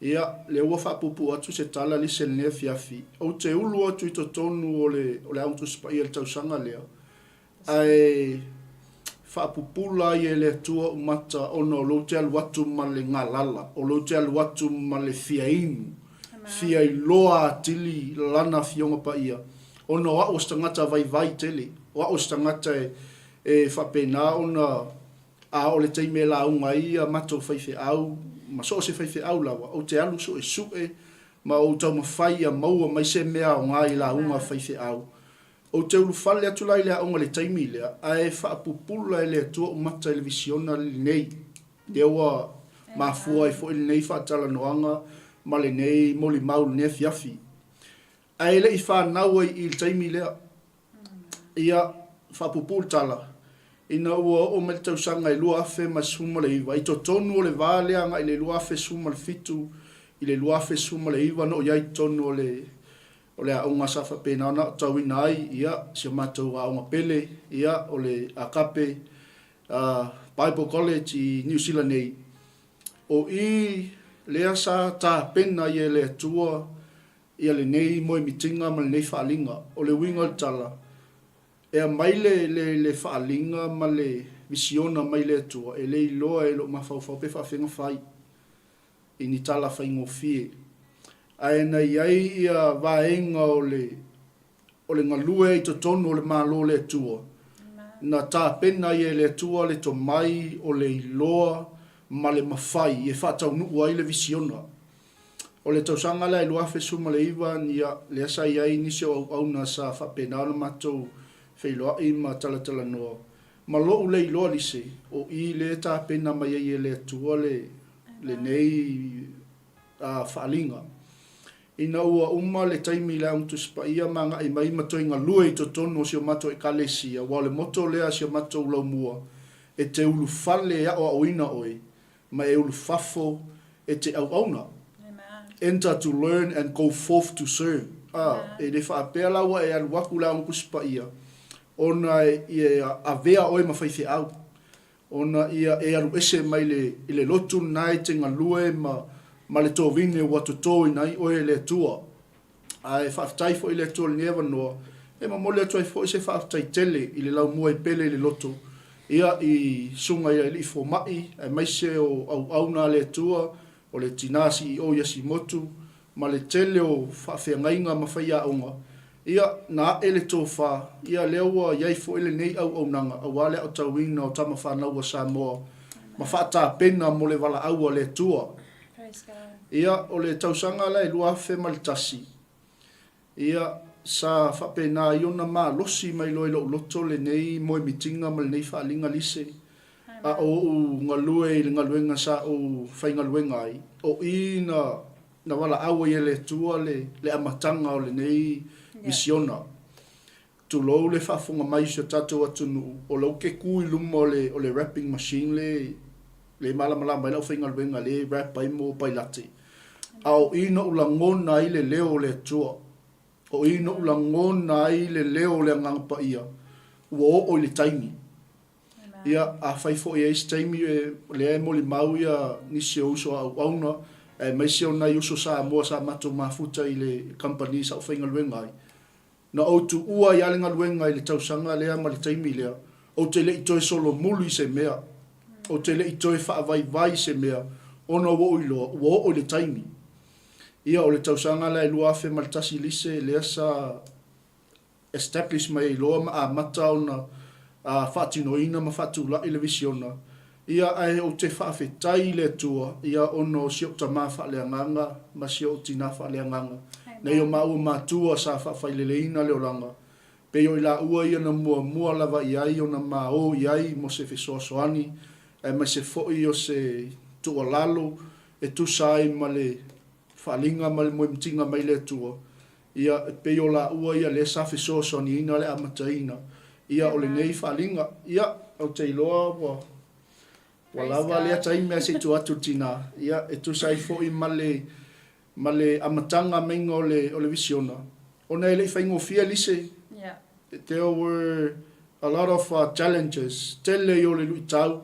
Ia, lea ua faapuupuu atu se tala lise i lenei afiafi. Ou te ulu atu i totonu o le, o le Aoga Tusi Paia i le tausaga lea, ae faapupula ai e le Atua ou mata ona o lou te alu atu ma le galala, o lou te alu atu ma le fia inu, fia iloa atili Lana Afioga Paia, ona o au o se tagata vaivai tele, o au o se tagata e, e faapena ona A o le taimi e lauga ai ia matou faifeau, ma so o se faifeau lava, ou te alu suesue ma ou taumafai ia maua mai se mea aoga i lauga a faifeau. Ou te ulufale atu la i le aoga i le taimi lea, ae faapupula e le Atua ou mata i le visiona lenei, lea ua mafua ai foi lenei faatalanoaga ma lenei molimau i lenei afiafi. Ae le i fanau ai i i le taimi lea. Ia, faapupuu le tala, ina ua oo mai le tausaga e 2019, i totonu o le va lea agai le 2017 i le 2019 na ou i ai i totonu o le o le aoga sa faapena ona aotauina ai, ia, si o matou aoga pele, ia, o le Agape Bible College i Niu Sila nei. O i lea sa tapena ai e le Atua ia lenei moemitiga ma lenei faaaliga. O le uiga o le tala, e aumai le, le, le faaaliga ma le misiona mai le Atua, e le iloa e lou mafaufau pe faafefea ona fai i ni tala faigofie. Ae na i ai ia vaega o le, o le galue i totonu o le Malo o le Atua, na tapena ai e le Atua le tomai o le iloa ma le mafai e faataunuu ai le visiona. O le tausaga lea e 2019, ia, lea sa i ai nisi o auauna sa faapena ona matou feiloai ma talatalanoa, ma lou le iloa lise, o i lea e tapena mai ai e le Atua le, lenei faaaliga. Ina ua uma le taimi i le Aoga Tusi Paia ma agai mai ma toe galue i totonu o si o matou Ekalesia, aua o le motto lea a si o matou laumua, e te ulufale e aoaoina oe, ma e ulufafo e te auauna. Enter to learn and go forth to serve. A, e le faapea la ua e alu aku i le Aoga Tusi Paia ona e avea oe ma faifeau. Ona ia e alu ese mai le i le lotu lena e te galue ma ma le tovine ua totoina ai oe e le Atua. Ae faafetai foi i le Atua i lenei avanoa, e momoli atu ai foi se faafetai tele i le laumua i pele i le loto, ia i Susuga i Alii Fomai aemaise o auauna a le Atua, o le Tina CEO i Asimotu, ma le tele o faafeagaiga ma faiaoga, ia, na ae le tofa, ia, lea ua i ai foi lenei auaunaga aua le aotauina o tama fanau a Samoa ma faatapena mo le valaau a le Atua. Ia, o le tausaga la e 2001, ia, sa faapena ai ona malosi mai loa i lou loto lenei moemitiga ma lenei faaaliga lise, a o ou galue i le galuega sa ou faigaluega ai, o i na na valaau ai e le Atua le le amataga o lenei misiona. Tulou le faafofoga mai o si o tatou atunuu, o lea ou te tu i luma o le o le wrapping machine le le malamalama ai le aufaigaluega lea e wrap ai mo pailate. A o i na ou lagona ai le leo o le Atua. O i na ou lagona ai le leo o le Agaga Paia, ua oo i le taimi. Ia, afai foi e i ai se taimi, lea e molimau ia nisi o uso a auauna, aemaise o nai uso Samoa sa matou mafuta i le kamupani sa ou faigaluega ai. Na ou tuua ai lava le galuega i le tausaga lea ma le taimi lea, ou te le i toe solomuli i se mea, ou te le i toe faavaivai i se mea, ona ua ou iloa, ua oo i le taimi. Ia, o le tausaga lea e 2001 lise lea sa establish mai ai loa ma amata ona faatinoina ma faatulai le visiona. Ia, ae ou te faafetai i le Atua, ia, ona o si ou tama faaleagaga ma si ou tinā faaleagaga, nei o maua matua sa faafaileleina le olaga, pei o i laua ia na muamua lava i ai ona ma o i ai mo se fesoasoani aemaise foi o se tuualalo e tusa ai ma le faaaliga ma le moemitiga mai le Atua. Ia, e pei o laua ia lea sa fesoasoaniina le amataina ia o lenei faaaliga. Ia, ou te iloa ua ua lava lea taimi ae se i tuu atu i le tinā, ia, e tusa ai foi ma le ma le amataga maiga o le o le visiona, ona e le i faigofie lise. There were a lot of uh, challenges, tele i o le luitau,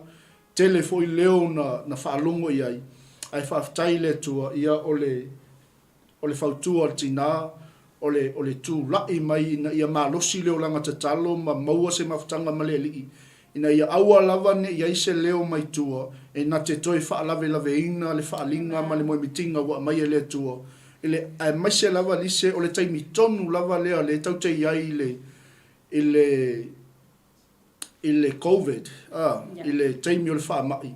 tele foi leo na, na faalogo i ai, ae faafetai i le Atua, ia o le O le fautua a le tinā, o le, o le tulai mai ina ia malosi le olaga tatalo ma maua se mafutaga ma le Alii, ina ia aua lava ne i ai se leo mai tua e na te toe faalavelaveina le faaaliga ma le moemitiga ua aumai e le Atua i le, aemaise lava lise o le taimi tonu lava lea lea tatou te i ai i le, i le, i le Covid, a, i le taimi o le faamai,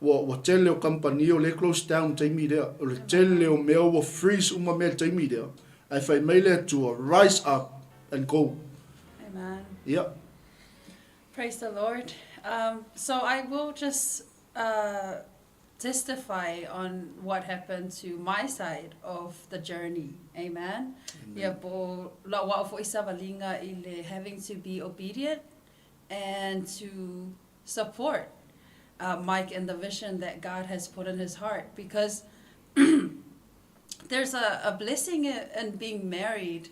ua, ua tele o kamupani o lea e close down i le taimi lea. O le tele o mea ua freeze uma mea i le taimi lea, ae fai mai le Atua, rise up and go. Amen. Ia. Praise the Lord. Um, so I will just uh, testify on what happened to my side of the journey. Amen. Amen. Ia po lau wao fo'i savaliga i le having to be obedient and to support uh, Mike and the vision that God has put in his heart because there's a, a blessing in being married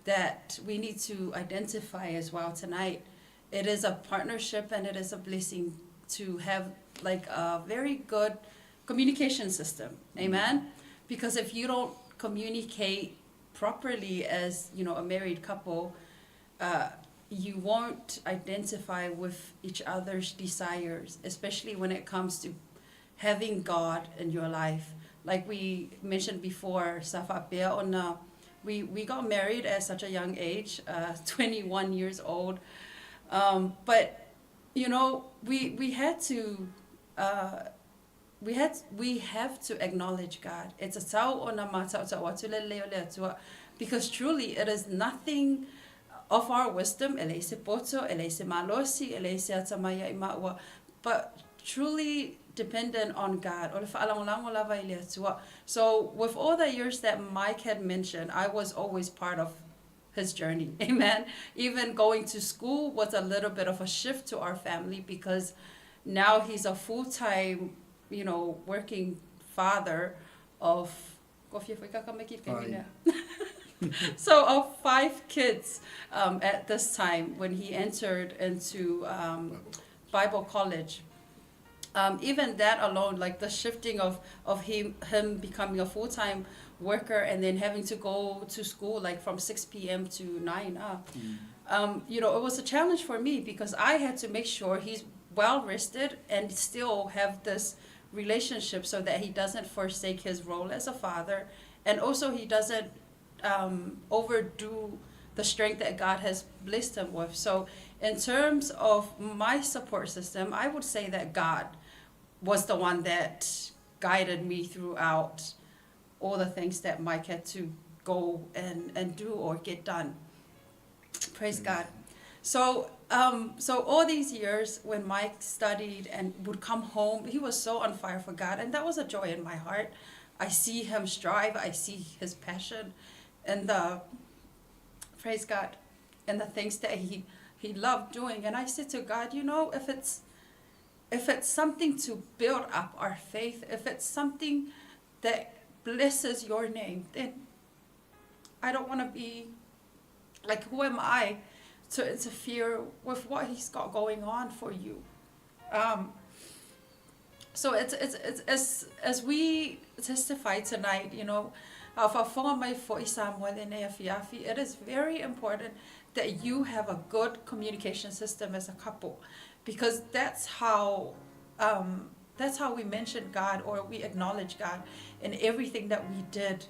that we need to identify as well tonight. It is a partnership and it is a blessing to have like a very good communication system. Amen. Because if you don't communicate properly as, you know, a married couple, uh, you won't identify with each other's desires, especially when it comes to having God in your life. Like we mentioned before, sa faapea ona we, we got married at such a young age, uh, 21 years old. Um, but, you know, we, we had to uh, we had we have to acknowledge God. It's a tau ona mātautau atu le leo le atua because truly it is nothing of our wisdom, e leai se poto, e leai se malosi, e leai se atamai ia i māua, but truly dependent on God. O le faalagolago lava i le Atua. So with all the years that Mike had mentioned, I was always part of his journey. Amen. Even going to school was a little bit of a shift to our family because now he's a full-time, you know, working father of so of five kids um, at this time when he entered into um, Bible college. Um, even that alone, like the shifting of, of him, him becoming a full-time worker and then having to go to school like from 6 p.m. to 9 uh, mm. um, you know, it was a challenge for me because I had to make sure he's well rested and still have this relationship so that he doesn't forsake his role as a father and also he doesn't um, overdo the strength that God has blessed him with. So, in terms of my support system, I would say that God was the one that guided me throughout all the things that Mike had to go and, and do or get done. Praise God. So, um, so all these years when Mike studied and would come home, he was so on fire for God, and that was a joy in my heart. I see him strive, I see his passion, and the praise God, and the things that he he loved doing. And I said to God, you know, if it's if it's something to build up our faith, if it's something that blesses your name, then I don't want to be like, who am I to interfere with what he's got going on for you? Um, so it's, it's, it's, as, as we testify tonight, you know, it is very important that you have a good communication system as a couple because that's how um, that's how we mention God or we acknowledge God in everything that we did.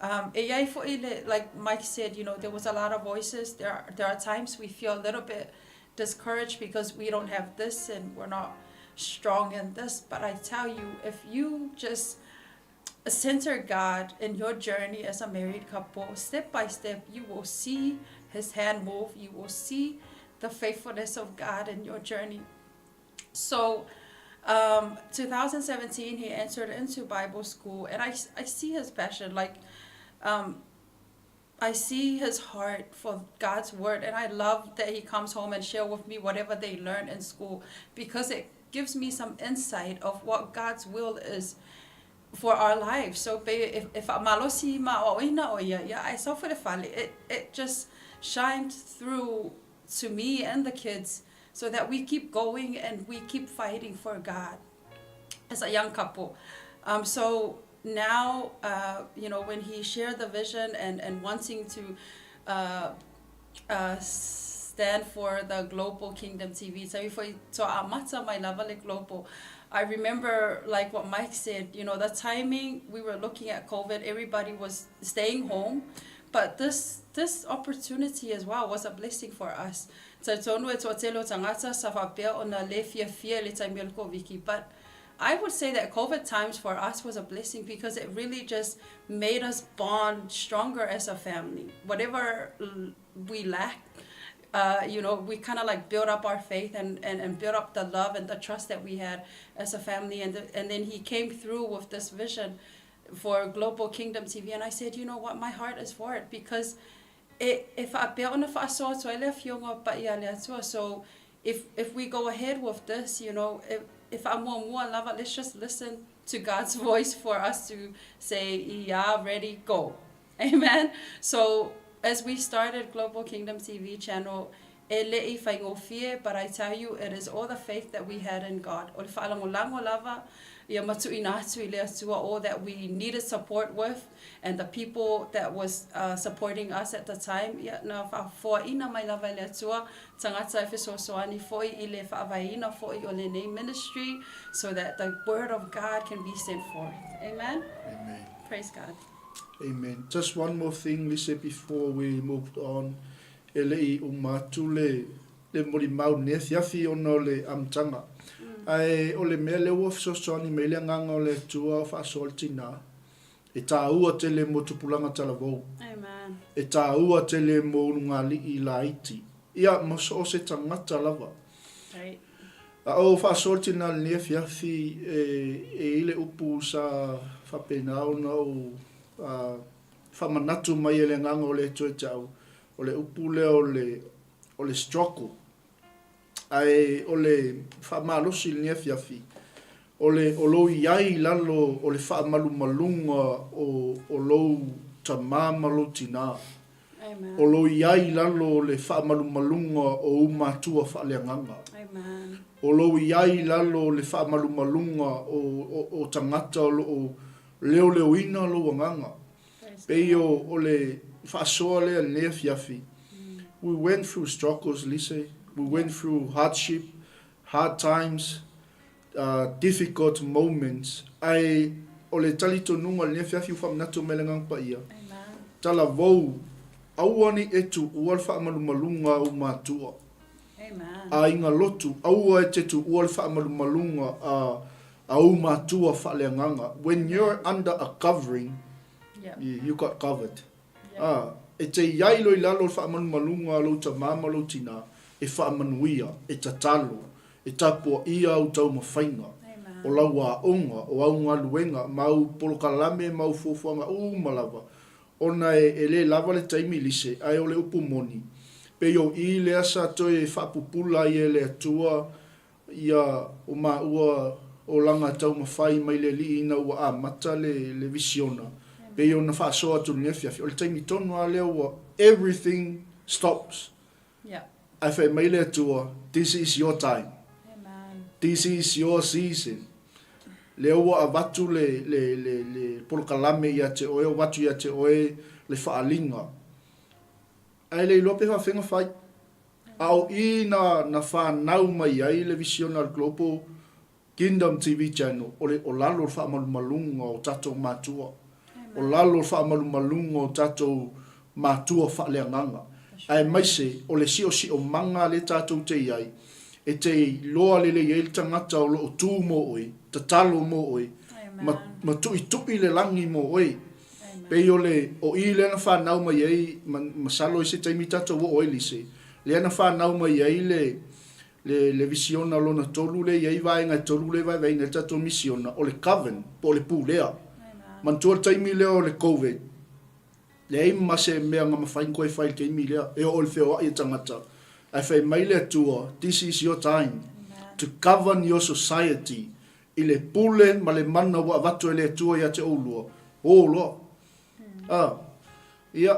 Um, e iai fo'i le, like Mike said, you know, there was a lot of voices. There are, there are times we feel a little bit discouraged because we don't have this and we're not strong in this, but I tell you, if you just center God in your journey as a married couple, step by step, you will see His hand move. You will see the faithfulness of God in your journey. So, 2017, he entered into Bible school, and I, I see his passion. Like, I see his heart for God's word, and I love that he comes home and share with me whatever they learn in school because it gives me some insight of what God's will is for our lives. So if if malosi ma o ina o ia ia I saw for the fale it it just shined through to me and the kids so that we keep going and we keep fighting for God as a young couple. So now, when he shared the vision and, and wanting to stand for the Global Kingdom TV, so amata mai lava le global. I remember, like what Mike said, the timing, we were looking at COVID, everybody was staying home. But this opportunity as well was a blessing for us. Talitonu e toatele o tagata sa faapea ona lē fiafia i le taimi o le Koviti. But I would say that COVID times for us was a blessing because it really just made us bond stronger as a family. Whatever we lacked, we kind of like built up our faith and built up the love and the trust that we had as a family. And then he came through with this vision for Global Kingdom TV. And I said, you know what, my heart is for it because e faapea ona faasoa atu ai le afioga paia a le Atua. So if we go ahead with this, if faamuamua lava, let's just listen to God's voice for us to say, yeah, ready, go. Amen. So as we started Global Kingdom TV channel, e le'i faigofie, but I tell you, it is all the faith that we had in God. O le faalagolago lava, ia ma tuuina atu i le Atua all that we needed support with, and the people that was supporting us at the time, ia, na faafoaina mai lava e le Atua, tagata e fesoasoani foi i le faavaeina foi o lenei ministry, so that the word of God can be sent forth. Amen? Amen. Praise God. Amen. Just one more thing, Lisa, before we moved on. E le'i uma atu le le molimau nei afiafi ona o le amataga. Ae o le mea lea ua fesoasoani mai le agaga o le Atua o faasoa le tinā, e tāua tele mo tupulaga talavou. Amen. E tāua tele mo ulugalii laiti. Ia, ma so o se tagata lava. A o faasoa le tinā i lenei afiafi, e, e i le upu sa faapena ona ou faamanatu mai e le agaga o le Atua ia te au, o le upu lea o le, o le struggle. Ae o le faamalosi i lenei afiafi, o le o lou i ai i lalo o le faamalumaluga o, o lou tamā ma lou tinā. Amen. O lou i ai i lalo o le faamalumaluga o ou matua faaleagaga. Amen. O lou i ai i lalo o le faamalumaluga o, o, o tagata o loo leoleoina lou agaga. Praise Pei God. o, o le faasoa lea i lenei afiafi. We went through struggles, Lise. We went through hardship, hard times, difficult moments. Ae o le talitonuga i lenei afiafi ua faamanatu mai le Agaga Paia. Amen. Talavou, aua ne i e tuua le faamalumaluga a ou matua. Amen. Aiga lotu, aua e te tuua le faamalumaluga a a ou matua faaleagaga. When you're under a covering, you, you got covered. Yeah. E te i ai loa i lalo o le faamalumaluga a lou tamā ma lou tinā, e faamanuia, e tatalo, e tapuaia au taumafaiga, Amen. o lau aoga, o au galuega, ma au polokalame ma au fuafuaga uma lava, ona e, e lē lava le taimi lise, ae o le upu moni, pei o i lea sa toe faapupula ai e le Atua ia o maua olaga taumafai mai le Alii ina ua amata le, le visiona, pei ona faasoa atu i lenei afiafi, o le taimi tonu lava lea ua everything stops. Yeah. Ae fai mai le Atua, this is your time. Amen. This is your season. Lea ua avatu le, le, le, le polokalame ia te oe, o atu ia te oe le faaaliga. Ae le iloa pe faafega fai. A o i na, na fanau mai ai le visiona a le Global Kingdom TV Channel, o le, o lalo o le faamalumaluga o tatou matua. O lalo o le faamalumaluga o tatou matua faaleagaga. Aemaise o le siosiomaga lea tatou te i ai, E te iloa lelei ai le tagata o lo o tu mo oe, tatalo mo oe, ma, ma tuʻituʻi le lagi mo oe. Pei o le, o i lea na fanau mai ai, ma, masalo i se taimi tatou oo ai Lise, lea na fanau mai ai le, le, le visiona lona tolu lea e i ai vaega e tolu lea e vaevaeina ai le tatou misiona, o le govern, po o le pulea. Manatua le taimi lea o le Covid, Leai ma se mea na mafai ona toe fai i le taimi lea, e oo i le feoai o tagata, ae fai mai le Atua, This is your time to govern your society i le pule ma le mana ua avatu e le Atua ia te oulua, o loa. A, ia,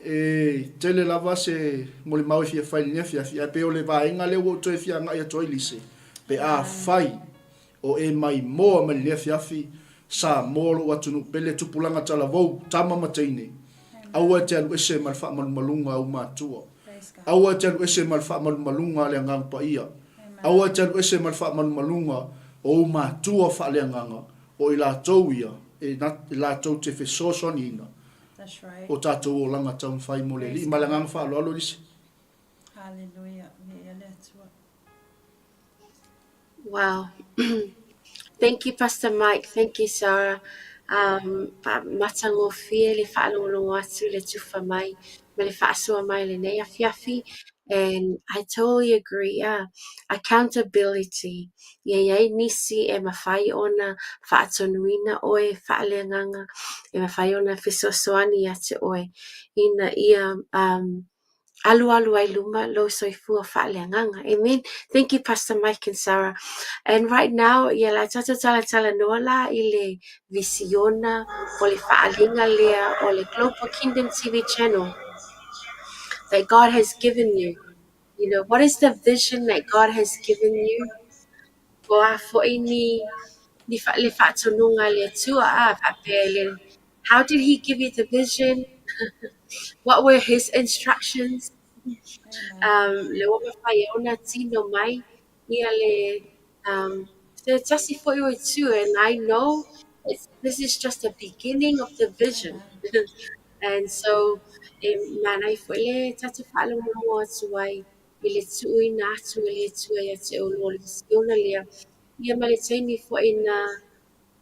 e tele lava se molimau e fia fai i lenei afiafi, ae pei o le vaega lea ua ou toe fia agai atu ai Lise, pe afai O e maimoa mai lenei afiafi, Samoa lou atunuu pele, tupulaga talavou, tama ma teine. Aua e te alu ese ma le faamalumaluga a ou matua. Aua e te alu ese ma le faamalumaluga a le Agaga Paia. Aua e te alu ese ma le faamalumaluga o ou matua faaleagaga, o i latou ia e latou te fesoasoaniina o tatou olaga taumafai mo le Alii. Ma le agaga faaaloalo, Elise. Hallelujah. Meia le Atua. Wow. Thank you, Pastor Mike. Thank you, Sarah. Um, matagofie le faalogologo atu le tufa mai ma le faasoa mai lenei afiafi. And I totally agree, yeah. Accountability. Ia i ai nisi e mafai ona faatonuina oe faaleagaga, e mafai ona fesoasoani ia te oe ina ia um, alualu ai luma lou soifua faaleagaga. Amen. Thank you Pastor Mike and Sarah. And right now, ia la tatou talatalanoa la i le visiona o le faaaliga lea o le Global Kingdom TV channel that God has given you. You know, what is the vision that God has given you? O a foi ni, ni fa, le faatonuga a le Atua, a faapea i le How did he give you the vision? What were his instructions? Um, le ua mafai ai ona tino mai ia le um, se tasi foi o itu and I know it's, this is just the beginning of the vision. And so e manaia foi le tatou faalogologo atu ai i le tuuina atu e le Atua ia te oulua o le visiona lea ia ma le taimi foi na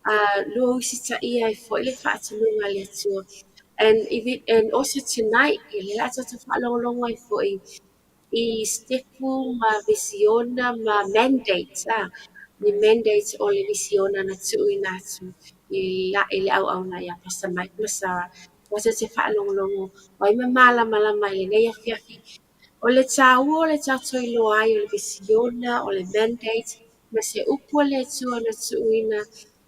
a lua usitaia ai foi le faatonuga a le Atua. And, if it, and also tonight, ia lea o le a tatou faalogologo ai foi i sitepu ma visiona ma mandates, a, ni mandates o le visiona na tuuina atu i, la, i le auauna ia Pastor Mike ma Sarah. Tatou te faalogologo o ai ma malamalama i lenei afiafi. O le tāua o le tatou iloa ai o le visiona, o le mandate, ma se upu a le Atua na tuuina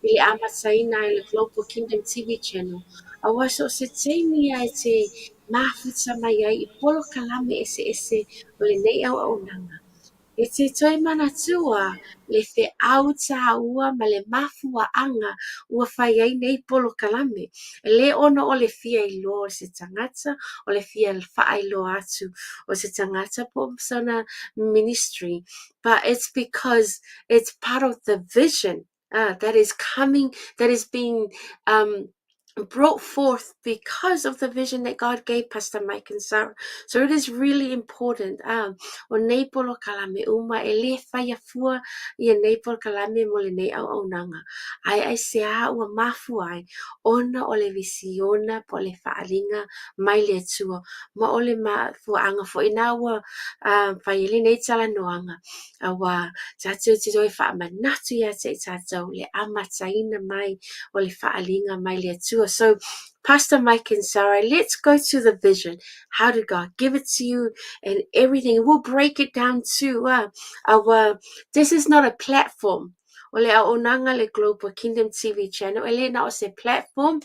i le amataina ai o le Global Kingdom TV Channel, aua so o se taimi ia e te mafuta mai ai i polokalame eseese o lenei auaunaga. E te toe manatua le feau tāua ma le mafuaaga ua fai ai nei polokalame. E le ono o le fia iloa o se tagata, o le fia faailoa atu o se tagata po o sona ministry, but it's because it's part of the vision uh, that is coming, that is being um, brought forth because of the vision that God gave Pastor Mike and Sarah. So it is really important. Um, o nei polokalame uma e le whaia fua ia nei polokalame mo le nei auaunaga. Ae aisea ua mafua ai ona o le visiona po o le faaaliga mai le Atua ma o le mafuaaga foi na ua uh, fai ai lenei talanoaga Auā, tatou te toe faamanatu ia te i tatou le amataina mai o le faaaliga mai le Atua. So, Pastor Mike and Sarah, let's go to the vision. How did God give it to you and everything? We'll break it down too. Uh, our, this is not a platform. O le auaunaga le Global Kingdom TV channel, e le na o se platform,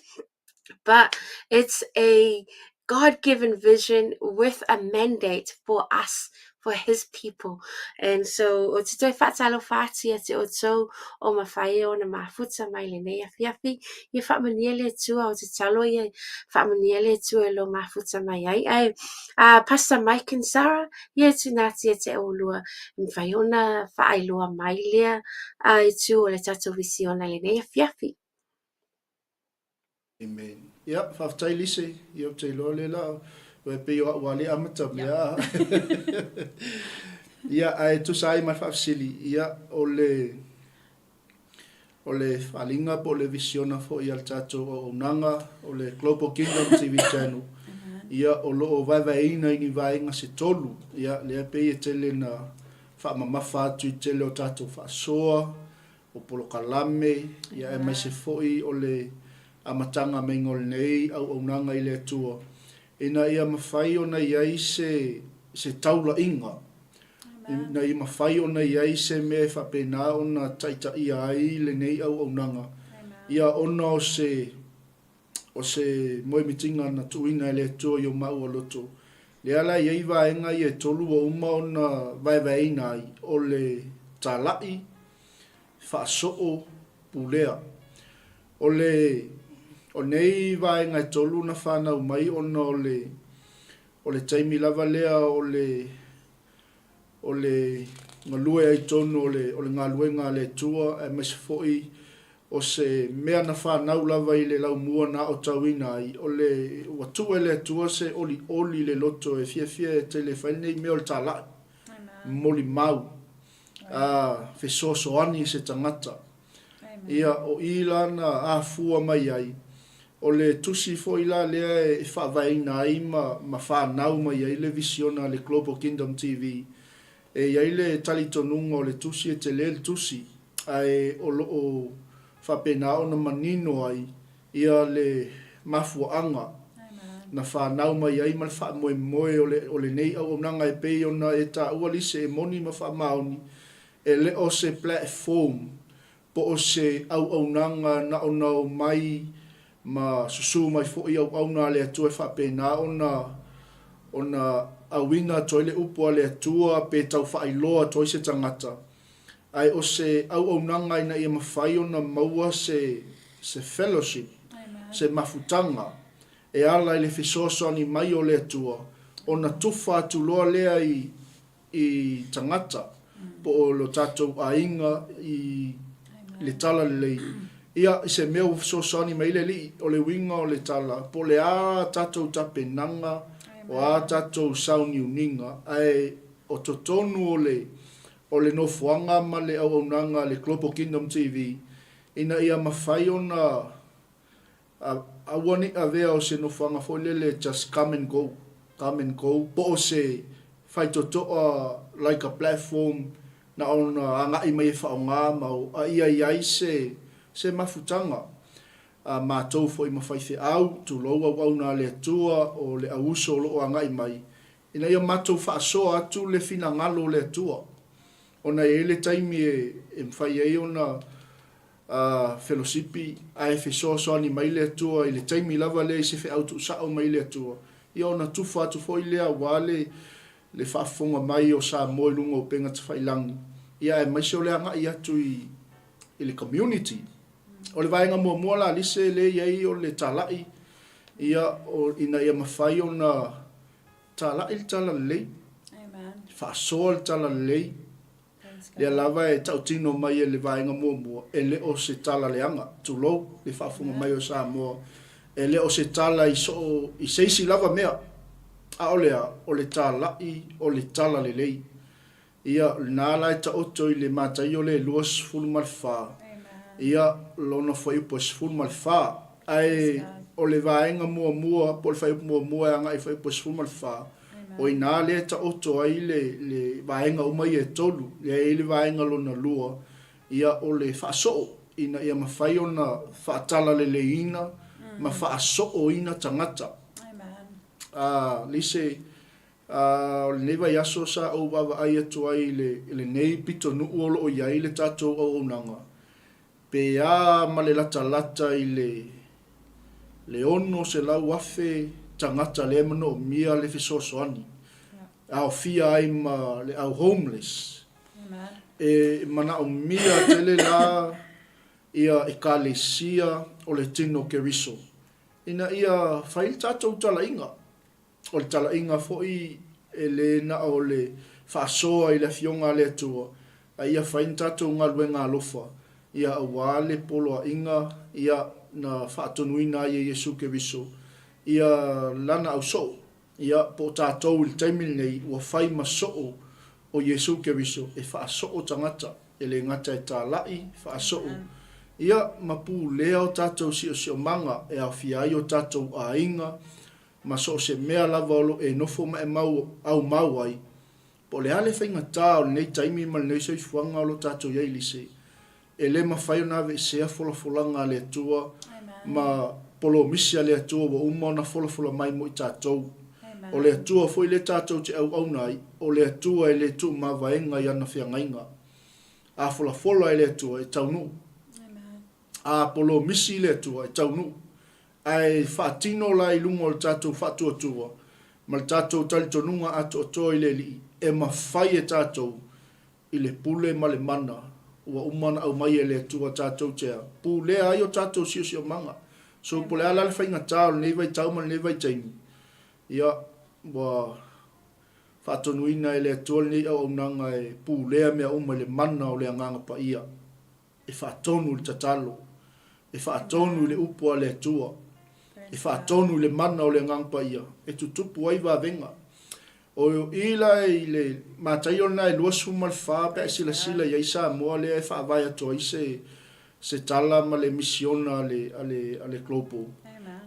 but it's a God given vision with a mandate for us, for His people. And so, o te toe faatalofa atu ia te outou o mafai e ona mafuta mai lenei afiafi, ia faamanuia le Atua, o te talo ia faamanuia le Atua i lo mafuta mai ai. Ae, uh, Pastor Mike and Sarah, ia tūnā atu ia te oulua, e mafai ona faailoa mai lea uh, itu o le tatou visiona lenei afiafi. Amen. Ia, faafetai Lise, ia ou te iloa lea la, e pei o au a le amata mea. Ia, ae tusa ai ma le faafesili, ia, o le, o le faaaliga po o le visiona foi a le tatou auaunaga, o le Global Kingdom TV Channel, ia, o lo o vaevaeina i ni vaega se tolu, ia, lea e pei e tele ina faamamafa atu i le tele o tatou faasoa, o polokalame, ia, aemaise foi o le amataga maiga o lenei auaunaga i le Atua, ina ia mafai ona i ai se, se taulaiga, ina ia mafai ona i ai se mea e faapena ona taitaia ai lenei auaunaga, ia ona o se, o se moemitiga na tuuina e le Atua i o maua loto. Lea la e i ai vaega ia e tolu ua uma ona vaevaeina ai, o le talai, faasoo, pulea. O le, o nei vaega e tolu na fanau mai ona o le, o le taimi lava lea o le, o le galue ai tonu o le, o le galuega a le Atua, aemaise foi o se mea na fanau lava i le laumua na aotauina ai, o le, ua tuu e le Atua se olioli i le loto e fiafia tele e fai lenei mea o le talai, molimau, a, fesoasoani i se tagata. Ia, o i la na afua mai ai, o le tusi foi la lea e faavaeina ai ma, ma fanau mai ai le visiona a le Global Kingdom TV. E i ai le talitonuga o le tusi e tele le tusi, ae o lo o faapena ona manino ai ia le mafuaaga na fanau mai ai ma le faamoemoe o le, o lenei auaunaga e pei ona e taua lise e moni ma faamaoni, E le o se platform po o se auaunaga na ona omai ma susu mai foi auauna a le Atua e faapena ona ona auina atu ai le upu a le Atua pe tau faailoa atu ai se tagata, ae o se auaunaga ina ia mafai ona maua se se fellowship, se mafutaga e ala i le fesoasoani mai o le Atua ona tufa atu loa lea i i tagata po o lo tatou aiga i le talalelei, ia, i se mea ua fesoasoani mai ai le Alii. O le uiga o le tala, po o le a tatou tapenaga, o a tatou sauniuniga, ae o totonu o le, o le nofoaga ma le auaunaga a le Global Kingdom TV, ina ia mafai ona Aua ne i avea o se nofoaga foi lele just come and go, come and go, po o se faitotoa like a platform na ona agai mai e faaaoga ma o, a ia i ai se, se mafutaga a matou foi ma faifeau, tulou auauna a le Atua, o le au uso o lo o agai mai, ina ia matou faasoa atu le finagalo o le Atua, ona e i ai le taimi e, e mafai ai ona a felosipi, ae fesoasoani mai le Atua i le taimi lava lea i se feau tuusao mai le Atua, ia ona tufa atu foi lea aua le le faafofoga mai o Samoa i luga o upega tafailagi, ia aemaise o le agai atu i i le community. O le vaega muamua la Lise lea e i ai o le talai, ia o, ina ia mafai ona talai le talalelei, faasoa le talalelei, Lea lava e tautino mai e le vaega muamua, e le o se tala leaga, tulou le faafofoga mai o Samoa, e le o se tala i soo, i se isi lava mea, a o le a? O le talai o le tala lelei. Ia, o lena la e taoto i le Mataio le 24, ia, lona fuaiupu e 14. Ae o le vaega muamua, po o le fuaiupu muamua e agai i le fuaiupu e 14, O i ina lea e taoto ai le, le vaega uma ia e tolu, lea e i ai le vaega lona lua, ia o le faasoo, ina ia mafai ona faatalaleleiina ma faasooina tagata. A, Lise, a, o lenei vaiaso sa ou vaavaai atu ai i le, i lenei pitonuu o lo o i ai le tatou auaunaga, Pe a ma le latalata i le le 600,000 tagata lea e manaomia le fesoasoani, e aofia ai ma le au homeless. E manaomia tele la ia Ekalesia o le Tino Keriso ina ia fai le tatou talaiga. O le talaiga foi e le na o le faasoa i le Afioga a le Atua, a ia fai ni tatou galuega alofa, ia aua le poloaiga ia na faatonuina ai e Iesu Keriso ia Lana ausoo, ia po o tatou i le taimi lenei ua fai ma soo. o Iesu Keriso e faasoo tagata, e le gata e tālaʻi, faasoo, ia, ma pulea o tatou siosiomaga e aofia ai o tatou aiga ma so o se mea lava o lo e nofo ma e mau aumau ai, po o le a le faigata o lenei taimi ma lenei soifuaga o lo o tatou i ai i lise, e le mafai ona aveesea folafolaga a le Atua ma polomisi a le Atua ua uma ona folafola mai mo i tatou. O le Atua foi lea tatou te auauna ai, o le Atua e le tuumavaega i ana feagaiga. A folafola e le Atua, e taunuu. A polomisi le Atua, e taunuu. Ae faatino la i luga o le tatou faatuatua ma le tatou talitonuga atoatoa i le Alii, e mafai e tatou i le pule ma le mana ua uma ona aumai e le Atua tatou te pulea ai o tatou siosiomaga. So po o le a la le faigata o lenei vaitau ma lenei vaitaimi, ia, ua faatonuina e le Atua lenei auaunaga e pulea mea uma i le mana o le Agaga Paia. E faatonu i le tatalo, e faatonu i le upu a le Atua, e faatonu i le mana o le Agaga Paia e tutupu ai vavega. O i la i le Mataio lena e 24 pe a e silasila i ai Samoa lea e faavae atu ai se se tala ma le misiona a le a le a le Global.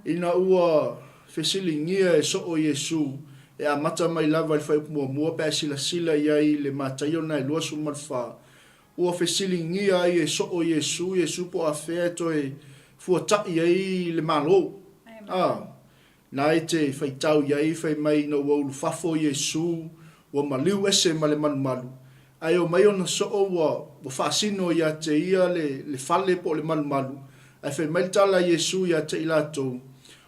Ina ua fesiligia e soo Iesu e amata mai lava i le fuaiupu muamua pe a e silasila i ai i le Mataio lena e 24, Ua fesiligia ai e soo Iesu, Iesu po o afea e toe fuataʻi ai le Malo. A, na e te faitau i ai fai mai ina ua ulufafo Iesu, ua maliu ese ma le malumalu, ae omai ona soo ua ua faasino ia te ia le le fale po o le malumalu, ae fai mai le tala a Iesu ia te i latou,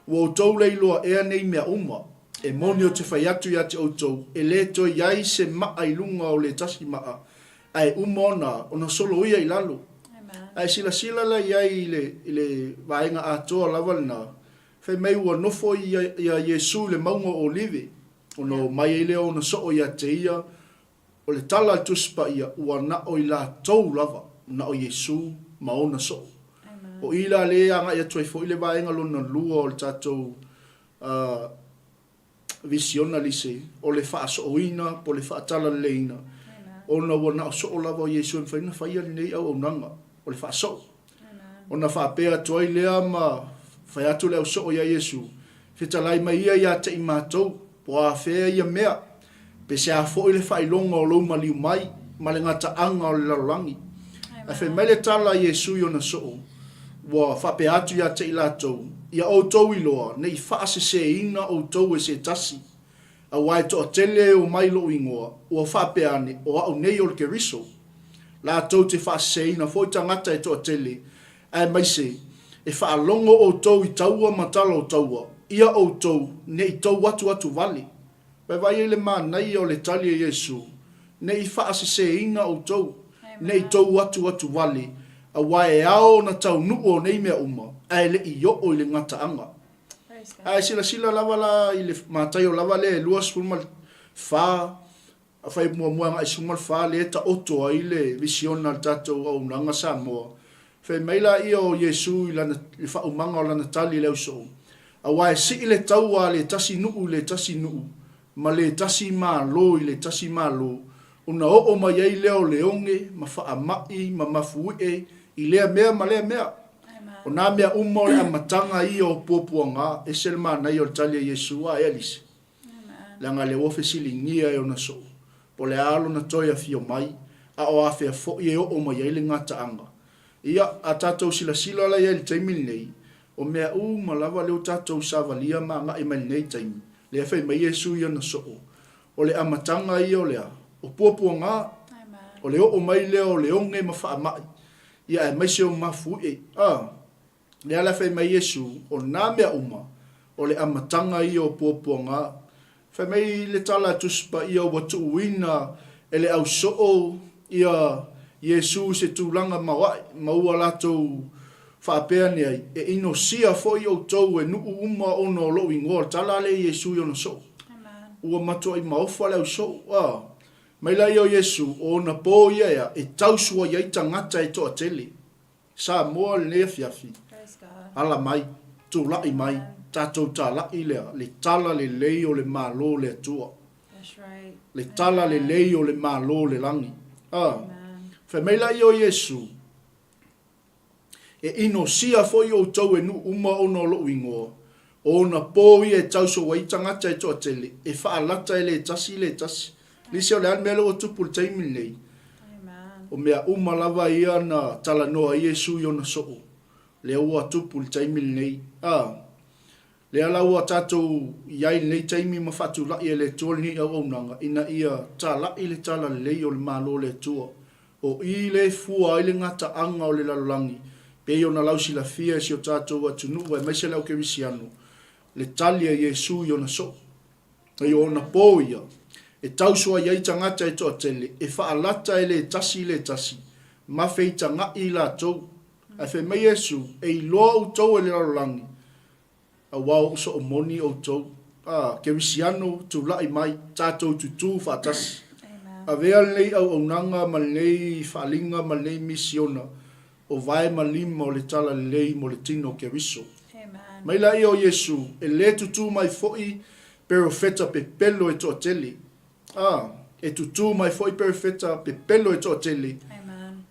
Ua outou le iloa ea nei mea uma? E moni ou te fai atu ia te outou, e le toe i ai se maa i luga o le tasi maa, Ae uma ona, ona soloia i lalo. Ae silasila la i ai i le, i le vaega atoa lava lena, fai mai ua nofo ia, ia Iesu i le mauga o Olive, ona omai ai lea o ona soo ia te ia, o le tala a le Tusi Paia, ua na o i latou lava, na o Iesu ma ona soo. O i la lea e agai atu ai foi le vaega lona lua o le tatou, uh, visionalise, o le faasooina po o le faatalaleiina, ona ua na o soo lava o Iesu e mafai ona faia lenei auaunaga, o le faasoo. Ona faapea atu ai lea ma fai atu le ausoo iā Iesu, Fetalai mai ia ia te i matou, po o afea ia mea, pe se a foi le faailoga o lou maliu mai, ma le gataaga o le lalolagi. Ae fai mai le tala a Iesu i ona soo, Ua faapea atu ia te i latou, Ia outou iloa, ne i faaseseina outou e se tasi, aua e toatele e omai lou igoa, ua faapea ane, O au nei o le Keriso. Latou te faaseseina foi tagata e toatele, aemaise, e faalogo outou i taua ma tala o taua, ia outou, ne i tou atuatu vale. Vaivai ai le manaia o le tali a Iesu, Ne i faaseseina outou, ne i tou atuatu vale, aua e ao ona taunuu o nei mea uma, ae le i oo i le gataaga. Ae silasila lava la i le Mataio lava lea e 24, fai muamua agai 14 lea e taoto ai le visiona a le tatou auaunaga Samoa. Fai mai laia o Iesu i lana, le faaumaga o lana tali i le ausoo, Aua e sii le taua a le tasi nuu i le tasi nuu, ma le tasi malo i le tasi malo, ona oo mai ai lea o le oge ma faamai ma mafuie i lea mea ma lea mea. O nā mea uma o le amataga ia o puapuaga, ese le manaia o le tali a Iesu, a e alise. Leaga lea ua fesiligia e ona soo, po o le a lona toe afio mai, a o afea foi e oo mai ai le gataaga. Ia, a tatou silasila la i ai i le taimi lenei, o mea uma lava lea ua tatou savalia ma agai mai i lenei taimi, lea e fai mai Iesu i ana soo, o le amataga ia o le a? O puapuaga, o le oo mai lea o le oge ma faamai, ia aemaise o mafuie. A! Lea la fai mai Iesu, o nā mea uma, o le amataga ia o puapuaga. Fai mai le tala a Tusi Paia ua tuuina e le ausoo ia Iesu i se tulaga maoae, ma ua latou faapea ane ai, E inosia foi outou e nuu uma ona o lou igoa. O le tala lea a Iesu i ona soo. Ua matuai maofa le ausoo. A mai laia o Iesu, o ona po ia ea e tausuai ai tagata e toatele. Samoa lenei afiafi, ala mai, tulai mai, tatou talai lea, le tala lelei o le Malo o le Atua. Le tala lelei o le Malo o le lagi. A, fai mai laia o Iesu, E inosia foi outou e nuu uma ona o loʻu igoa, o ona pō ia e tauso ai tagata e toatele, e faalata e le tasi i le tasi. Lise o le a le mea lea ua tupu i le taimi lenei? O mea uma lava ia na talanoa ai Iesu i ona soo, lea ua tupu i le taimi lenei. A, lea la ua tatou i ai i lenei taimi ma faatulai e le Atua lenei auaunaga, ina ia talai le talalelei o le Malo o le Atua. O i lea e fua ai le gataaga o le lalolagi, pei ona lausilafia e si o tatou atunuu aemaise le aukerisiano, le tali a Iesu i ona soo. I ona pō ia, e tausoai ai tagata e toatele, e faalata e le tasi i le tasi, ma feitagaʻi i latou. Ae fai mai Iesu, E iloa outou e le lalolagi, Aua o soo moni outou. A, Kerisiano, tulai mai, tatou tutū faatasi. Avea lenei auaunaga ma lenei faaaliga ma lenei misiona o vae ma lima o le Talalelei mo le tino o Keriso. Mai laia o Iesu, e lē tutū mai foi perofeta pepelo e toatele. A, e tutū mai foi perofeta pepelo e toatele,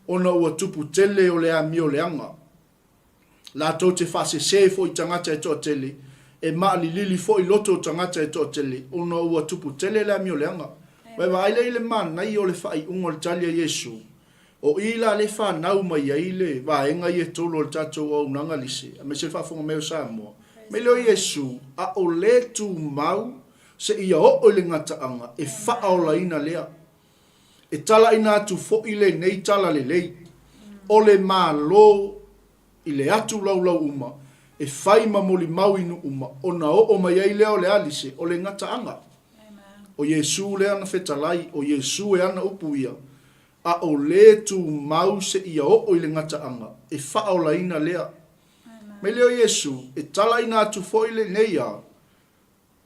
ona ua tupu tele o le amio leaga. Latou te faasesē foi i tagata e toatele, e maalilili foi loto o tagata e toatele, ona ua tupu tele le amio leaga. Ua e vaai lea i le manaia o le faaiuga o le tali a Iesu? O i la lea e fanau mai ai le vaega ia e tolu o le tatou auaunaga lise, aemaise le faafofoga mai o Samoa. Mai lea o Iesu, aʻole tumau seia oo i le gataaga e faaolaina lea. E talaina atu foi lenei talalelei o le Malo i le atu laulau uma e fai ma molimau i nuu uma ona oo mai ai lea o le alise o le gataaga. O Iesu lea na fetalai, o Iesu e ana upu ia, a o le tumau seia oo i le gataaga e faaolaina lea. Mai lea o Iesu, e talaina atu foi lenei a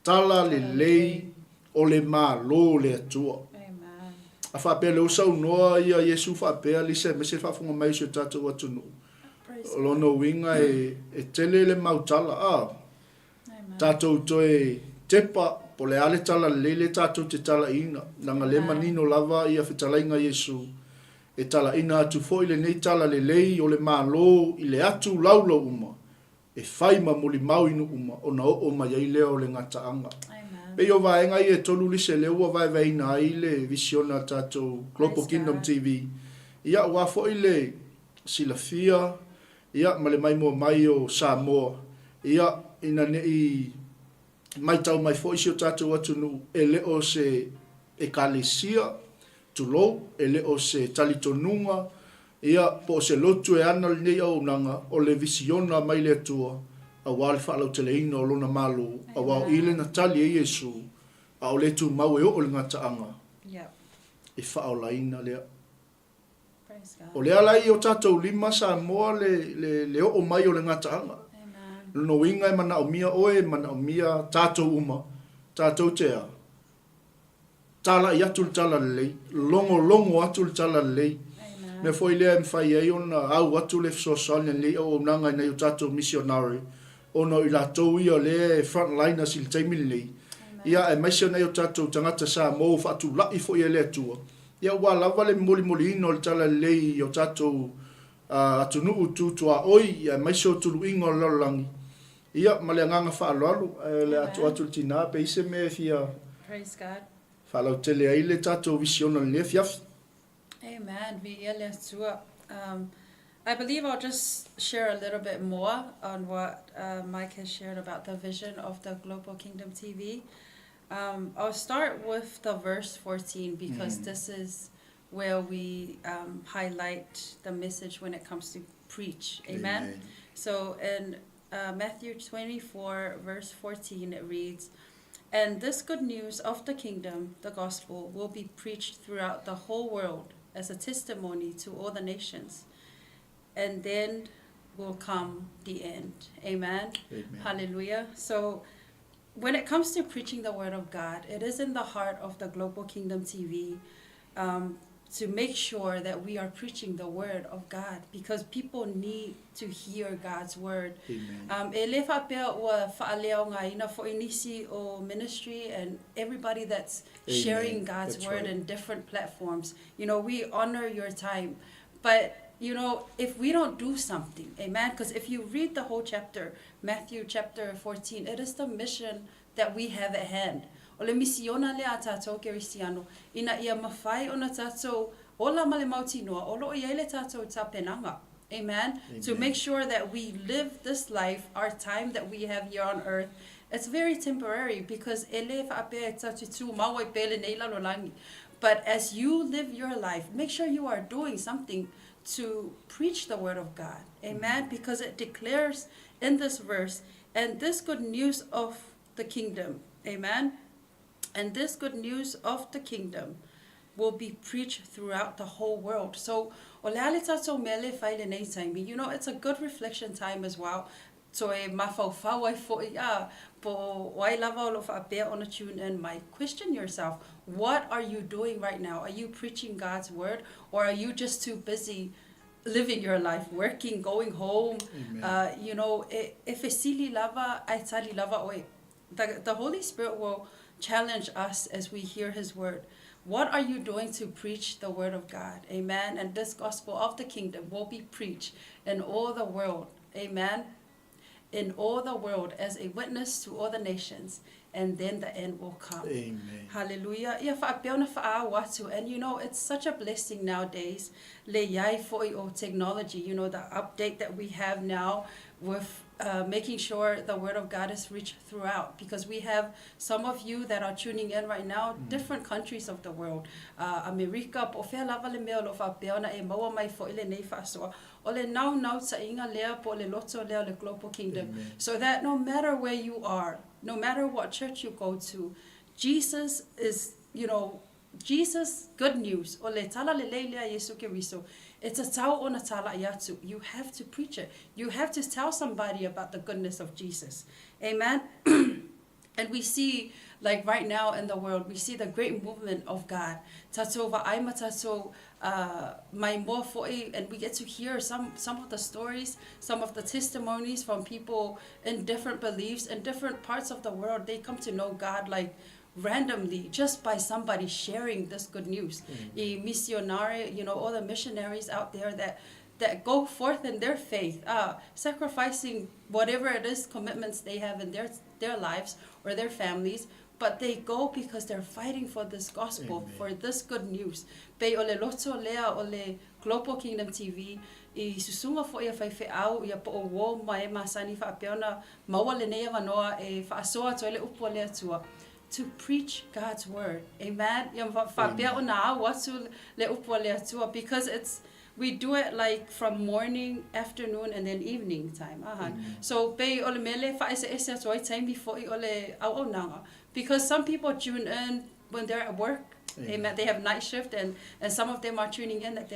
Tala lelei o le Malo o le Atua. A faapea lea ua saunoa ia Iesu faapea, lisa aemaise le faafofoga mai o si o tatou atunuu, o lona uiga e, e tele le mau tala, a tatou toe tepa po o le a le tala lelei lea tatou te talaina, leaga lea e manino lava ia fetalaiga a Iesu, e talaina atu foi lenei tala lelei o le Malo i le atu laulau uma, e fai ma molimau i nuu uma ona oo mai ai lea o le gataaga. Pei o vaega ia e tolu lise lea ua vaevaeina ai le visiona a tatou Global Kingdom TV, ia aua foi le silafia ia ma le maimoa mai o Samoa, ia ina ne i matau mai foi si o tatou atunuu e le o se Ekalesia, tulou, e le o se talitonuga, ia, po o se lotu e ana lenei auaunaga, o le visiona mai le Atua aua le faalauteleina o Lona Malo, aua o i lena tali e Iesu, a o le tumau e oo i le gataaga e faaolaina lea. O le ala i o tatou lima Samoa le, le, le oo mai o le gataaga. Lona uiga e manaomia oe, e manaomia tatou uma, tatou te a? Talai atu le talalelei, logologo atu le talalelei. Mea foi lea e mafai ai ona au atu le fesoasoani a lenei auaunaga i nai o tatou misionare, ona o i latou ia o lea e frontliners i le taimi lenei, ia aemaise o nai o tatou tagata Samoa ua faatulai foi e le Atua, ia aua lava le molimoliina o le talalelei i o tatou atunuu tu tuaoi, ia aemaise o tuluiga o le lalolagi. Ia, ma le agaga faaaloalo, ae o le a tuu atu i le tina pe i ai se mea e fia faalautele ai le tatou visiona i lenei afiafi. Amen. Viia le Atua. Um, I believe I'll just share a little bit more on what uh, Mike has shared about the vision of the Global Kingdom TV. Um, I'll start with the verse 14 because mm. this is where we um, highlight the message when it comes to preach. Amen. Amen. So in uh, Matthew 24, verse 14, it reads, And this good news of the kingdom, the gospel, will be preached throughout the whole world as a testimony to all the nations. And then will come the end. Amen. Amen. Hallelujah. So, when it comes to preaching the word of God, it is in the heart of the Global Kingdom TV um, to make sure that we are preaching the word of God because people need to hear God's word. Amen. Um, e le faapea ua faaleaogaina foi nisi o ministry and everybody that's Amen. sharing God's That's word right. in different platforms. You know, we honor your time. But, you know, if we don't do something, amen, because if you read the whole chapter, Matthew chapter 14, it is the mission that we have at hand. O le misiona lea a tātou Kerisiano, ina ia mawhai ona tātou ola ma le mautinoa, o loo i ai le tātou tapenaga. Amen. To Amen. make sure that we live this life, our time that we have here on earth, it's very temporary because e le faapea e tatou te tumau ai pea i lenei lalolagi. But as you live your life, make sure you are doing something to preach the word of God. Amen. Because it declares in this verse, and this good news of the kingdom. Amen. And this good news of the kingdom will be preached throughout the whole world. So, o le a le tātou mea lea e fai i lenei taimi, you know, it's a good reflection time as well. Toe mafaufau ai foi, ah, po o ai lava o lo o faapea ona tune in mai. Question yourself, what are you doing right now? Are you preaching God's word or are you just too busy living your life, working, going home? Amen. You know, e, e fesili lava, ae tali lava oe. The Holy Spirit will challenge us as we hear His word. What are you doing to preach the word of God? Amen. And this gospel of the kingdom will be preached in all the world. Amen. In all the world as a witness to all the nations, and then the end will come. Amen. Hallelujah. Ia faapea ona faaau atu. And you know, it's such a blessing nowadays, le iai foi o technology, you know, the update that we have now with making sure the word of God is reached throughout, because we have some of you that are tuning in right now, different countries of the world, Amerika, po o fea lava le mea o lo o faapea ona e maua mai foi lenei faasoa. O le naunautaiga lea po o le loto lea o le Global Kingdom. Amen. So that no matter where you are, no matter what church you go to, Jesus is, you know, Jesus good news, o le tala lelei lea a Iesu Keriso, e tatau ona tala'i atu. You have to preach it. You have to tell somebody about the goodness of Jesus. Amen. And we see, like right now in the world, we see the great movement of God. Tātou vaai ma tātou maimoa foi, and we get to hear some of the stories, some of the testimonies from people in different beliefs in different parts of the world. They come to know God like randomly just by somebody sharing this good news. I missionary, you know, all the missionaries out there that go forth in their faith, sacrificing whatever it is commitments they have in their lives or their families, but they go because they're fighting for this gospel, Amen. for this good news. Pei o le loto lea o le Global Kingdom TV i susuga foi a faifeau ia po o uō ma e masani faapea ona maua lenei avanoa e faasoa atu ai le upu a le Atua, to preach God's word. Amen. Ia faapea Amen. ona au atu le upu a le Atua, because it's we do it like from morning, afternoon and then evening time. Aha. Amen. So pei o le mea lea e faaeseese atu ai taimi foi o le auaunaga, because some people tune in when they're at work. Amen. Amen. They have night shift and some of them are tuning in at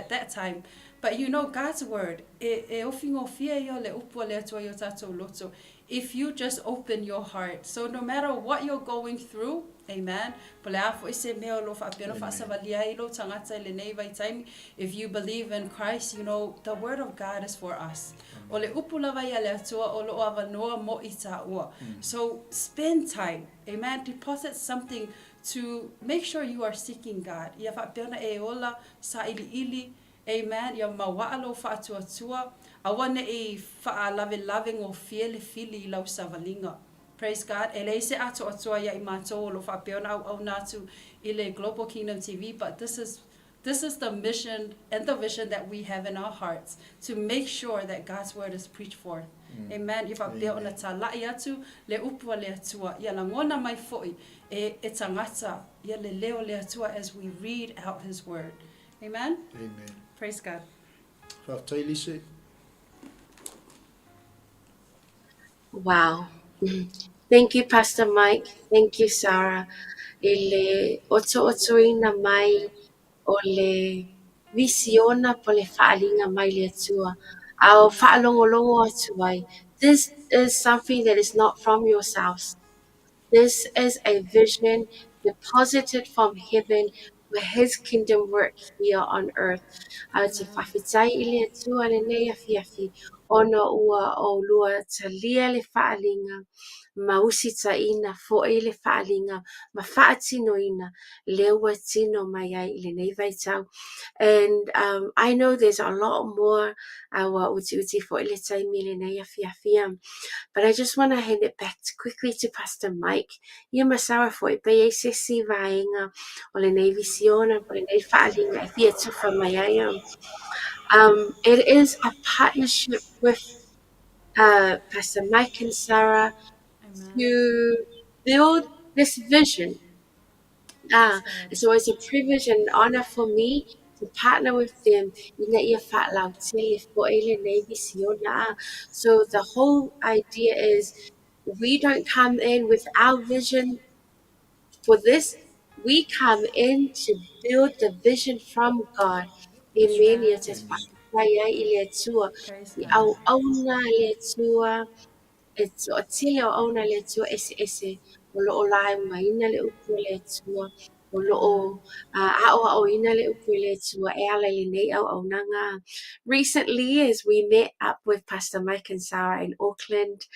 that time. But you know, God's word, e, e ofigofie ia o le upu a le Atua i o tātou loto, if you just open your heart. So no matter what you're going through, amen, po o le a foi se mea o lo o faapea ona Amen. faasavalia ai lou tagata i lenei vaitaimi, if you believe in Christ, you know, the word of God is for us. O le upu lava ia a le Atua o loo avanoa mo i tāua. So spend time, amen, deposit something to make sure you are seeking God. Ia faapea ona e ola sailiili, amen, ia mauaa lou faatuatua, aua nei faalavelave gofie le fili i lau savaliga. Praise God. E leai se atoatoa ia i matou o lo o faapea ona auauna atu i le Global Kingdom TV, but this is the mission and the vision that we have in our hearts to make sure that God's word is preached forth. Amen. Ia faapea ona Amen. tala'i atu le upu a le Atua. Ia lagona mai foi e, e tagata ia le leo o le Atua as we read out His word. Amen. Amen. Praise God. Faafetai Lise. Wow. Thank you, Pastor Mike. Thank you, Sarah. I le otootoina mai o le visiona po o le faaaliga mai le Atua. A o faalogologo atu ai. This is something that is not from yourselves. This is a vision deposited from heaven. for His kingdom work here on earth. Ae ou te faafetai i le Atua i lenei afiafi ona ua oulua talia le faaaliga ma usitaina foi le faaaliga ma faatinoina lea ua tino mai ai i lenei vaitau. And um, I know there's a lot more a ua utiuti foi le taimi i lenei afiafi. But I just want to hand it back to, quickly to Pastor Mike. Ia ma Sarah foi, pe i ai se isi vaega o lenei visiona, po o lenei faaaliga e fia tufa mai ai. It is a partnership with Pastor Mike and Sarah to build this vision. So it's a privilege and an honor for me to partner with them ina ia faalautele foi lenei visiona. So the whole idea is we don't come in with our vision for this. We come in to build the vision from God. Amen. Ia te whakapai ai i le Atua. I auauna a le Atua, e toatele o auauna a le Atua eseese o lo o laugaina le upu a le Atua, o lo o aʻoaʻoina le upu i le Atua e ala i lenei auaunaga. Recently, as we met up with Pastor Mike and Sarah in Auckland,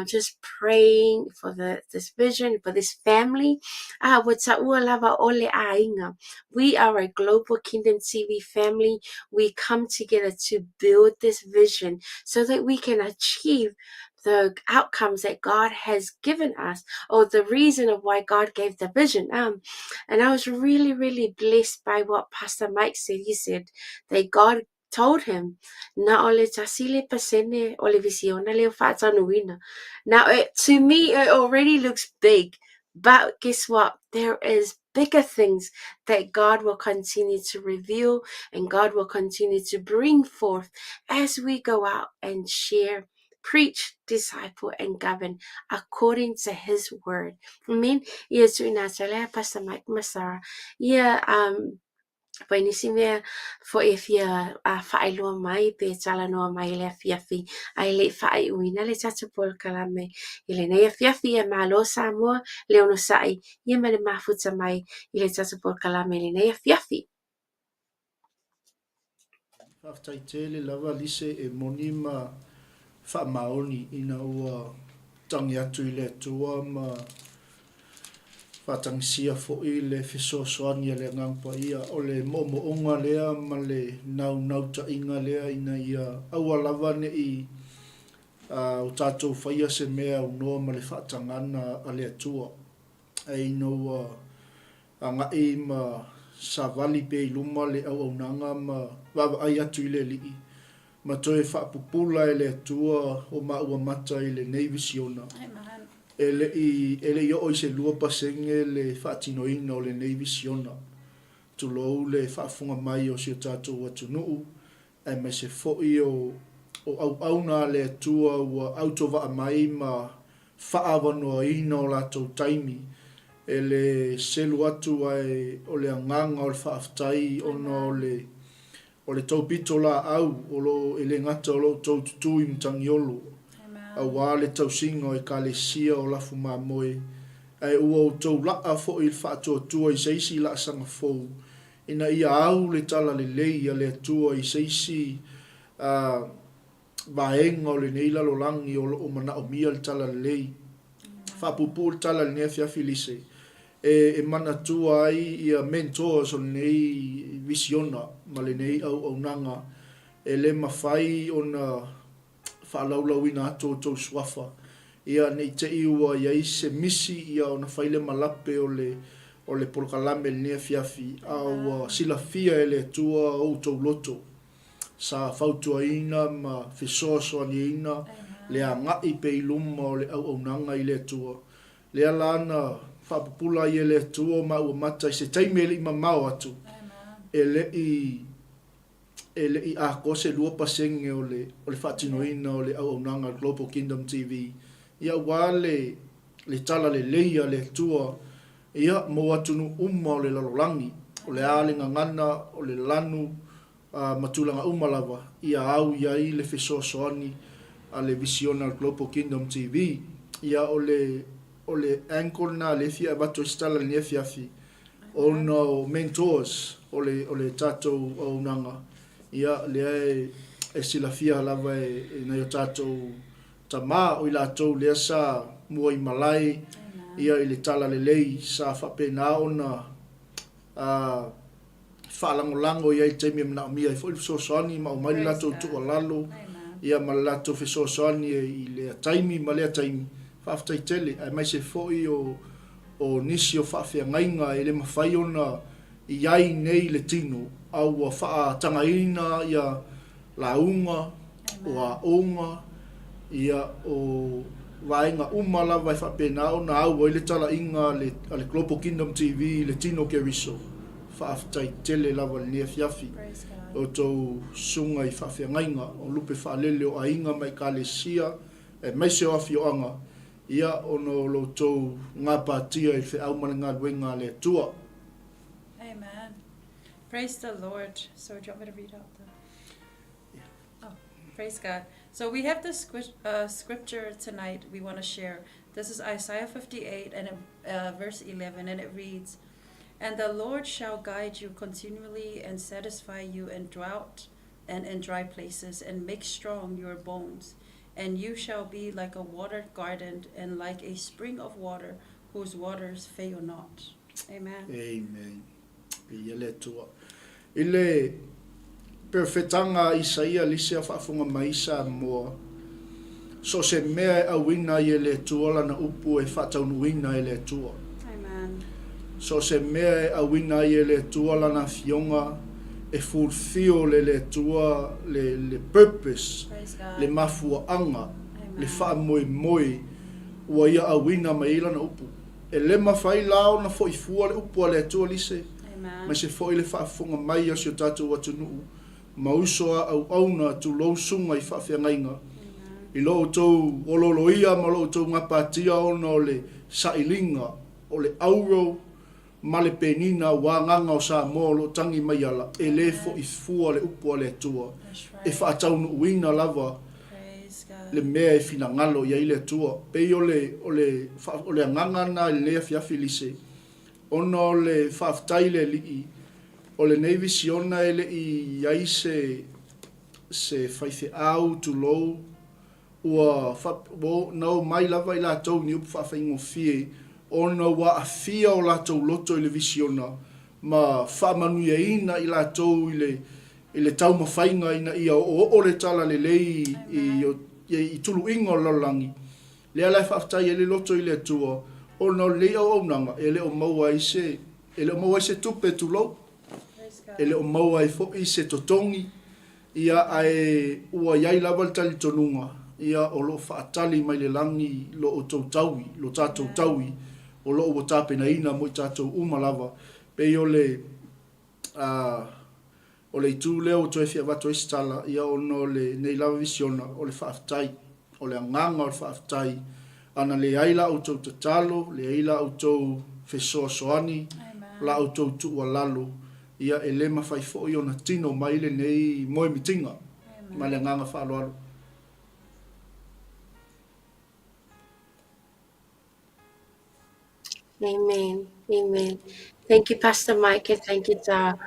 just praying for this vision, for this family, ua taua lava o le aiga. We are a Global Kingdom TV family. We come together to build this vision so that we can achieve the outcomes that God has given us, or the reason of why God gave the vision. And I was really, really blessed by what Pastor Mike said. He said that God told him, na o le tasi le pasene o le visiona lea o faataunuuina. Now, to me, it already looks big, but guess what? There is bigger things that God will continue to reveal and God will continue to bring forth as we go out and share, preach, disciple, and govern according to His word. Amen. Ia tuuina atu lea Pastor Mike ma Sarah. Ia po o nisi mea foi e fia faailoa mai pe talanoa mai i le afiafi ae le i faaiuina le tatou polokalame i lenei afiafi. Ia malo Samoa le onosai ia ma le mafuta mai i le tatou polokalame i lenei afiafi. Faafetai tele lava Lise e moni ma faamaoni ina ua tagi atu i le Atua ma faatagisia foi le fesoasoani a le Agaga Paia. O le moomooga lea ma le naunautaiga lea ina ia aua lava ne i o tatou faia se mea aunoa ma le faatagana a le Atua. Ae ina ua agai ma savali pea i luma le auaunaga ma vaavaai atu i le Alii, ma toe faapupula e le Atua o maua mata i lenei visiona. E le i, e le i oo i se 2% le faatinoina o lenei visiona. Tulou le faafofoga mai o si o tatou atunuu, aemaise foi o, o auauna a le Atua ua autovaa mai ma faaavanoaina o latou taimi e le selu atu ae o le agaga o le faafetai ona o le O le tou pito laau o lo o e le gata o lo outou tutū i Matagiolo, aua le tausiga o Ekalesia o Lafu Mamoe, ae ua outou laa foi i le faatuatua i se isi laasaga fou, ina ia au le talalelei a le Atua i se isi vaega o lenei lalolagi o lo o manaomia le talalelei. Faapuupuu le tala i lenei afiafi Lise, e manatua ai ia mentors o lenei visiona ma lenei auaunaga e le mafai ona faalaulauina atu outou suafa ia ne i te i ua i ai se misi ia ona fai lea ma lape o le o le polokalame i lenei afiafi a ua silafia e le Atua outou loto sa fautuaina ma fesoasoaniina le agai pea i luma o le auaunaga i le Atua. Lea la na faapupula ai e le Atua o maua mata i se taimi e le i mamao atu, e le i e le i atoa se 2% o le o le faatinoina o le auaunaga a le Global Kingdom TV, ia aua le le talalelei a le Atua ia mo atunuu uma o le lalolagi. O le a le gagana, o le lanu, ma tulaga uma lava ia au i ai le fesoasoani a le visiona a le Global Kingdom TV. Ia o le o le angle lena lea e fia avatu ai se tala i lenei afiafi. Ona o mentors o le, o le tatou auaunaga, ia, lea e, e silafia lava e, e nai o tatou tama, o i latou lea sa muaimalae, ia, i le talalelei, sa faapena ona, a, faalagolago i ai i le taimi e manaomia ai foi le fesoasoani ma aumai le latou tuualalo ia ma le latou fesoasoani i lea taimi ma lea taimi. Faafetai tele, aemaise foi o o nisi o faafeagaiga e le mafai ona i ai nei i le tino, a ua faatagaina ia lauga, o aoga, ia, o vaega uma lava e faapena ona au ai le talaiga a le, a le Global Kingdom TV i le tino Keriso. Faafetai tele lava i lenei afiafi. O outou susuga i faafeagaiga, o lupe faalele o aiga ma ekalesia, aemaise o afioaga, ia, ona o lo outou gapatia i le feau ma le galuega a le Atua. Amen. Praise the Lord. So do you want me to read out the... Oh, praise God. So we have this scripture tonight we want to share. This is Isaiah 58 and it, verse 11, and it reads, And the Lord shall guide you continually and satisfy you in drought and in dry places, and make strong your bones. And you shall be like a watered garden and like a spring of water whose waters fail not. Amen. Amen. Viia le Atua. I le perofetaga a Isaia lisi a faafofoga mai Samoa, so o se mea e auina ai e le Atua lana upu e faataunuuina e le Atua. Amen. So o se mea e auina ai e le Atua lana afioga e fulfill e le Atua le, le purpose, le mafuaaga, le faamoemoe ua ia auina mai ai lana upu. E le mafai la ona foi fua le upu a le Atua lise, aemaise foi le faafofoga mai a si o tatou atunuu ma uso a auauna tulou suga i faafeagaiga i lo outou olooloia ma lo outou gapatia ona o le sailiga o le auro ma le penina ua agaga o Samoa o lo o tagi mai ala e le foi fua le upu a le Atua e faataunuuina lava le mea e finagalo i ai le Atua. Pei o le, o le, o le agaga lena i lenei afiafi Lise, ona o le faafetai i le Alii, o lenei visiona e le i i ai se, se faifeau, tulou, ua, ua, na omai lava i latou i ni upu faafaigofie, ona ua aafia o latou loto i le visiona, ma faamanuiaina i latou i le, i le taumafaiga ina ia oooo le talalelei i, i, i tuluiga o le lalolagi. Lea la e faafetai ai le loto i le Atua, ona o lenei auaunaga e le o maua ai se, e le o maua ai se tupe, tulou, e le o maua ai foi se totogi, ia, ae ua i ai lava le talitonuga, ia, o lo o faatali mai le lagi lo outou taui, lo tatou taui, o lo o ua tapenaina mo i tatou uma lava. Pei o le, a, o le itu lea ua toe fia avatu ai se tala, ia ona o lenei lava visiona, o le faafetai, o le agaga o le faafetai, ana leai la outou tatalo, leai la outou fesoasoani, la outou tuualalo, ia e le mafai foi ona tino mai lenei moemitiga. Ma le agaga faaaloalo. Amen. Amen. Thank you, Pastor Mike, and thank you, Tara.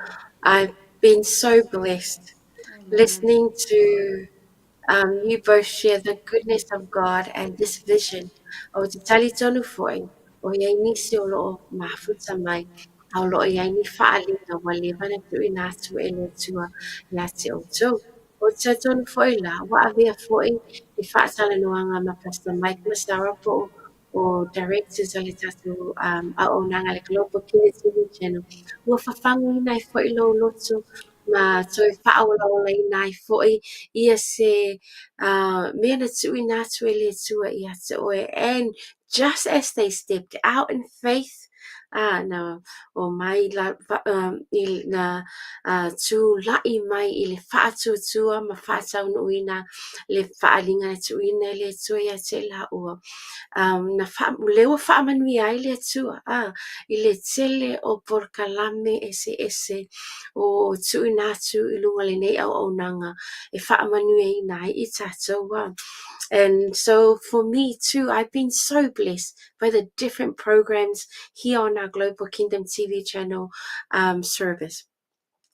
I've been so blessed listening to um, you both share the goodness of God and this vision o te tali tonu foi o iai nisi o loo mafuta mai a o loo iai ni faaaliga ua leva na tuuina atu e le Atua ia te outou. O te talitonu foi la, ua avea foi i faatalanoaga ma Pastor Mike ma Sarah po o o directors o le tatou um, auaunaga le Global Kina TV Channel, ua fafaguina ai foi lou loto ma toe faaolaolaina ai foi ia se uh, mea na tuuina atu e le Atua ia te oe. And just as they stepped out in faith, ah, na o mai la, um, i, na uh, tula'i mai i le faatuatua ma faataunuuina le faaaliga na tuuina e le Atua ia te lāua. Um, na wha, lea ua faamanuia ai le Atua ah, i le tele o polokalame eseese o tuuina atu i luga o lenei auaunaga e faamanuiaina ai i tatou. Ah. And so for me too, I've been so blessed by the different programs here on on our Global Kingdom TV channel um, service.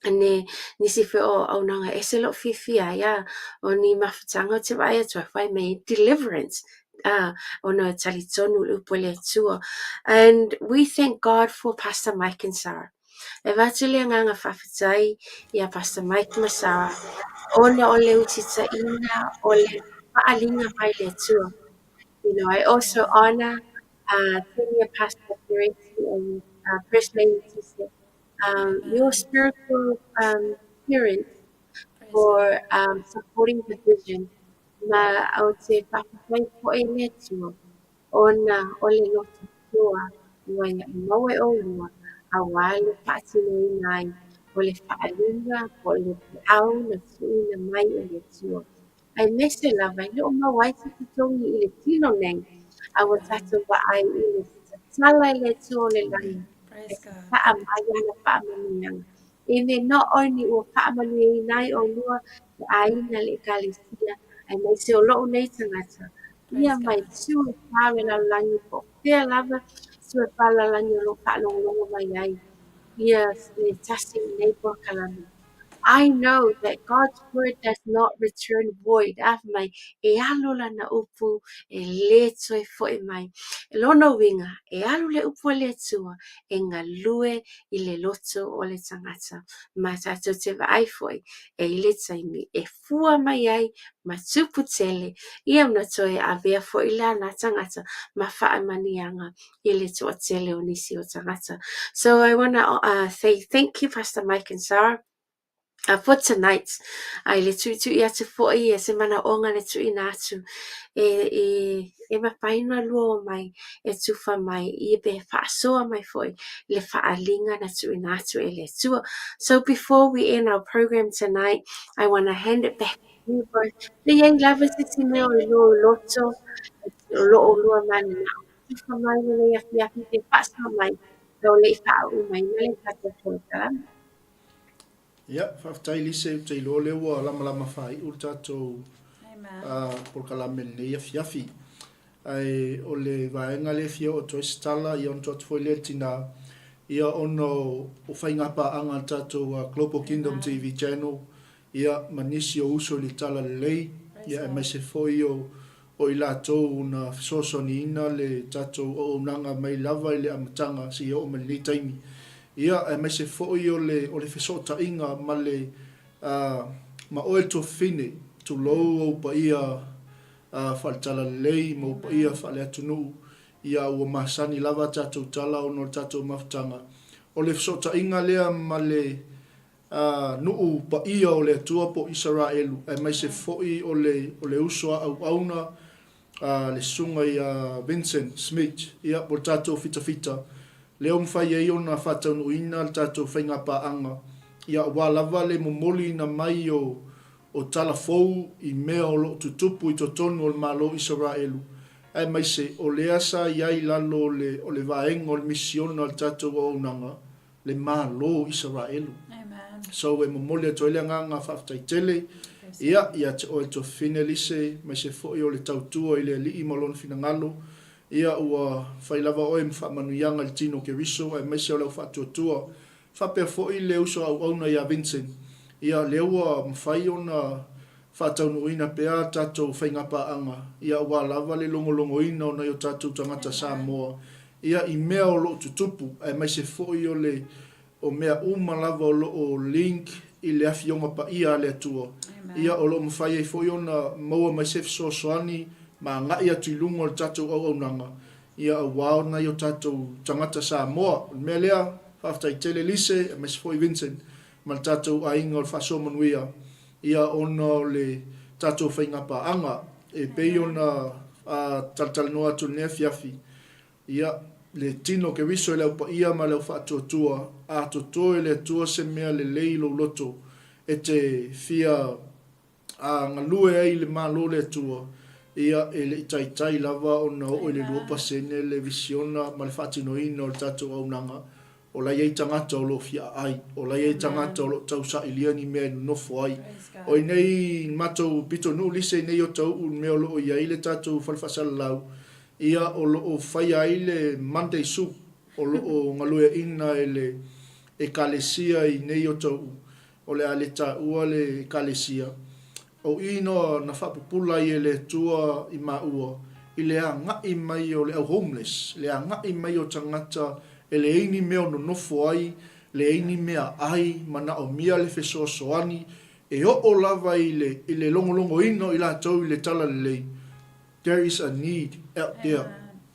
Ne nisi foi o auaunaga e ese lo'u fiafia ai a o ni mafutaga ou te vaai atu ai fai mai deliverance a ona e talitonu i le upu a le Atua. And we thank God for Pastor Mike and Sarah. E avatu le agaga faafetai iā Pastor Mike ma Sarah ona o le usitaʻina o le faaaliga mai le Atua. You know, I also honor uh, Senior Pastor Pereti and First Lady Tise um, your spiritual um, parents for um, supporting the vision. Ma o te whakawhai fo'i le Atua, ona o le loto toa ua ia e maua e ʻolua, auā le faatinoina ai o le faaaliga po o le peʻau na tuuina mai e le Atua. Aemaise lava e le o maua ai se totogi i le tino nei, a ua tatou vaai i le tatala e le Atua o le lagi e sasaa mai ana faamanuiaga. Amen. Not only ua faamanuiaina ai ʻolua le ʻāina, le ʻEkalesia, aemaise o loʻu nei tagata, ia mai tu e fā o le lalolagi po o fea lava tu e fā o le lalolagi o lo o faalogologo mai ai ia le tasi i nei polokalame. I know that God's word does not return void, a fai mai, e alu lana upu e lē toe foʻi mai. E lona uiga, e alu le upu a le Atua e galue i le loto o le tagata. Ma tatou te vaai foi, e i le taimi e fua mai ai ma tupu tele, ia ona toe avea foi lea na tagata ma faamanuiaga i le toatele o nisi o tagata. So I wanna uh, say thank you Pastor Mike and Sarah uh, for tonight. Uh, i le tuitui atu foi e se manaoga le tuuina atu e, e, e mafai ona lua o mai e tufa mai ia pe faasoa mai foi le faaaliga na tuuina atu e le Atua. So before we end our program tonight, I want to hand it back to you both. Pe i ai lava se isi mea o i lou loto, o lo o lua mananao. Tufa mai lenei afiafi pe faasoa mai a o le i faaumaina le tatou polokalame. Ia, faafetai Lise, ou te iloa lea ua lamalama faaiu le tatou uh, polokalame lenei afiafi. Ae o le vaega lea e fia oo atu ai se tala, ia ona tuu atu foi lea i le tinā, ia ona o, o faiga paaga a le tatou uh, Global Kingdom TV Channel, ia ma nisi o uso i le talalelei, ia aemaise foi o o i latou na fesoasoaniina le tatou auaunaga mai lava i le amataga seia oo mai lenei taimi. Ia, aemaise foi o le o le fesootaiga ma le a ma oe le tuafafine, tulou ou paia a faale-talalelei ma ou paia faale-atunuu, ia ua masani lava a tatou tala ona o le tatou mafutaga. O le fesootaiga lea ma le A nuu paia o le Atua po o Isaraelu, aemaise foi o le, o le uso a auauna a le susuga ia Vincent Smith, ia, po o le tatou fitafita, lea ua mafai ai ona faataunuuina le tatou faigapaaga, ia, aua lava le momoliina mai o, o tala fou i mea o lo o tutupu i totonu o le Malo o Isaraelu, aemaise o lea sa i ai i lalo o le, o le vaega o le misiona a le tatou auaunaga, le Malo o Isaraelu. So e momoli atu ai le agaga faafetai tele ia ia te oe Tuafafine Lise aemaise foi o le tautua i le Alii ma Lona finagalo. Ia ua fai lava oe ma faamanuiaga i le tino o Keriso aemaise o le au faatuatua. Faapea foi le uso auauna ia Vincent. Ia lea ua mafai ona faataunuuina pea a tatou faigapaaga ia aua lava le logologoina o nai o tatou tagata Samoa ia i mea o lo o tutupu aemaise foi o le o mea uma lava o lo o link i le Afioga Paia a le Atua ia o lo o mafai ai foi ona maua mai se fesoasoani ma agai atu i luga o le tatou auaunaga ia aua o nai o tatou tagata Samoa. O le mea lea, faafetai tele Lise aemaise foi Vincent ma le tatou aiga o le Faasoa Manuia ia ona o le tatou faigapaaga e pei ona talatalanoa atu i lenei afiafi, ia, le tino Keriso i le au paia ma le au faatuatua, a toto e le Atua se mea lelei i lou loto e te fia galue ai i le Malo o le Atua, ia, e le i taitai lava ona oo i le 2% le visiona ma le faatinoina o le tatou auaunaga, O la e i ai tagata o lo o fia aai. O la e i ai tagata o lo o tausailia ni mea e nonofo ai. O i nei matou pitonuu lise i nei Otauu i le mea o lo o i ai le tatou fale faasalalau, ia o lo o faia ai le Monday soup. O lo o galueaina e le Ekalesia i nei o tauʻu, o le a le taua le Ekalesia, o i no na faapupula ai e le Atua i maua i le agaʻi mai o le au homeless, le agaʻi mai o tagata e leai ni mea o nonofo ai, leai ni mea ai, manaomia le fesoasoani, e oo lava i le i le logologoina o i latou i le talalelei. There is a need out there,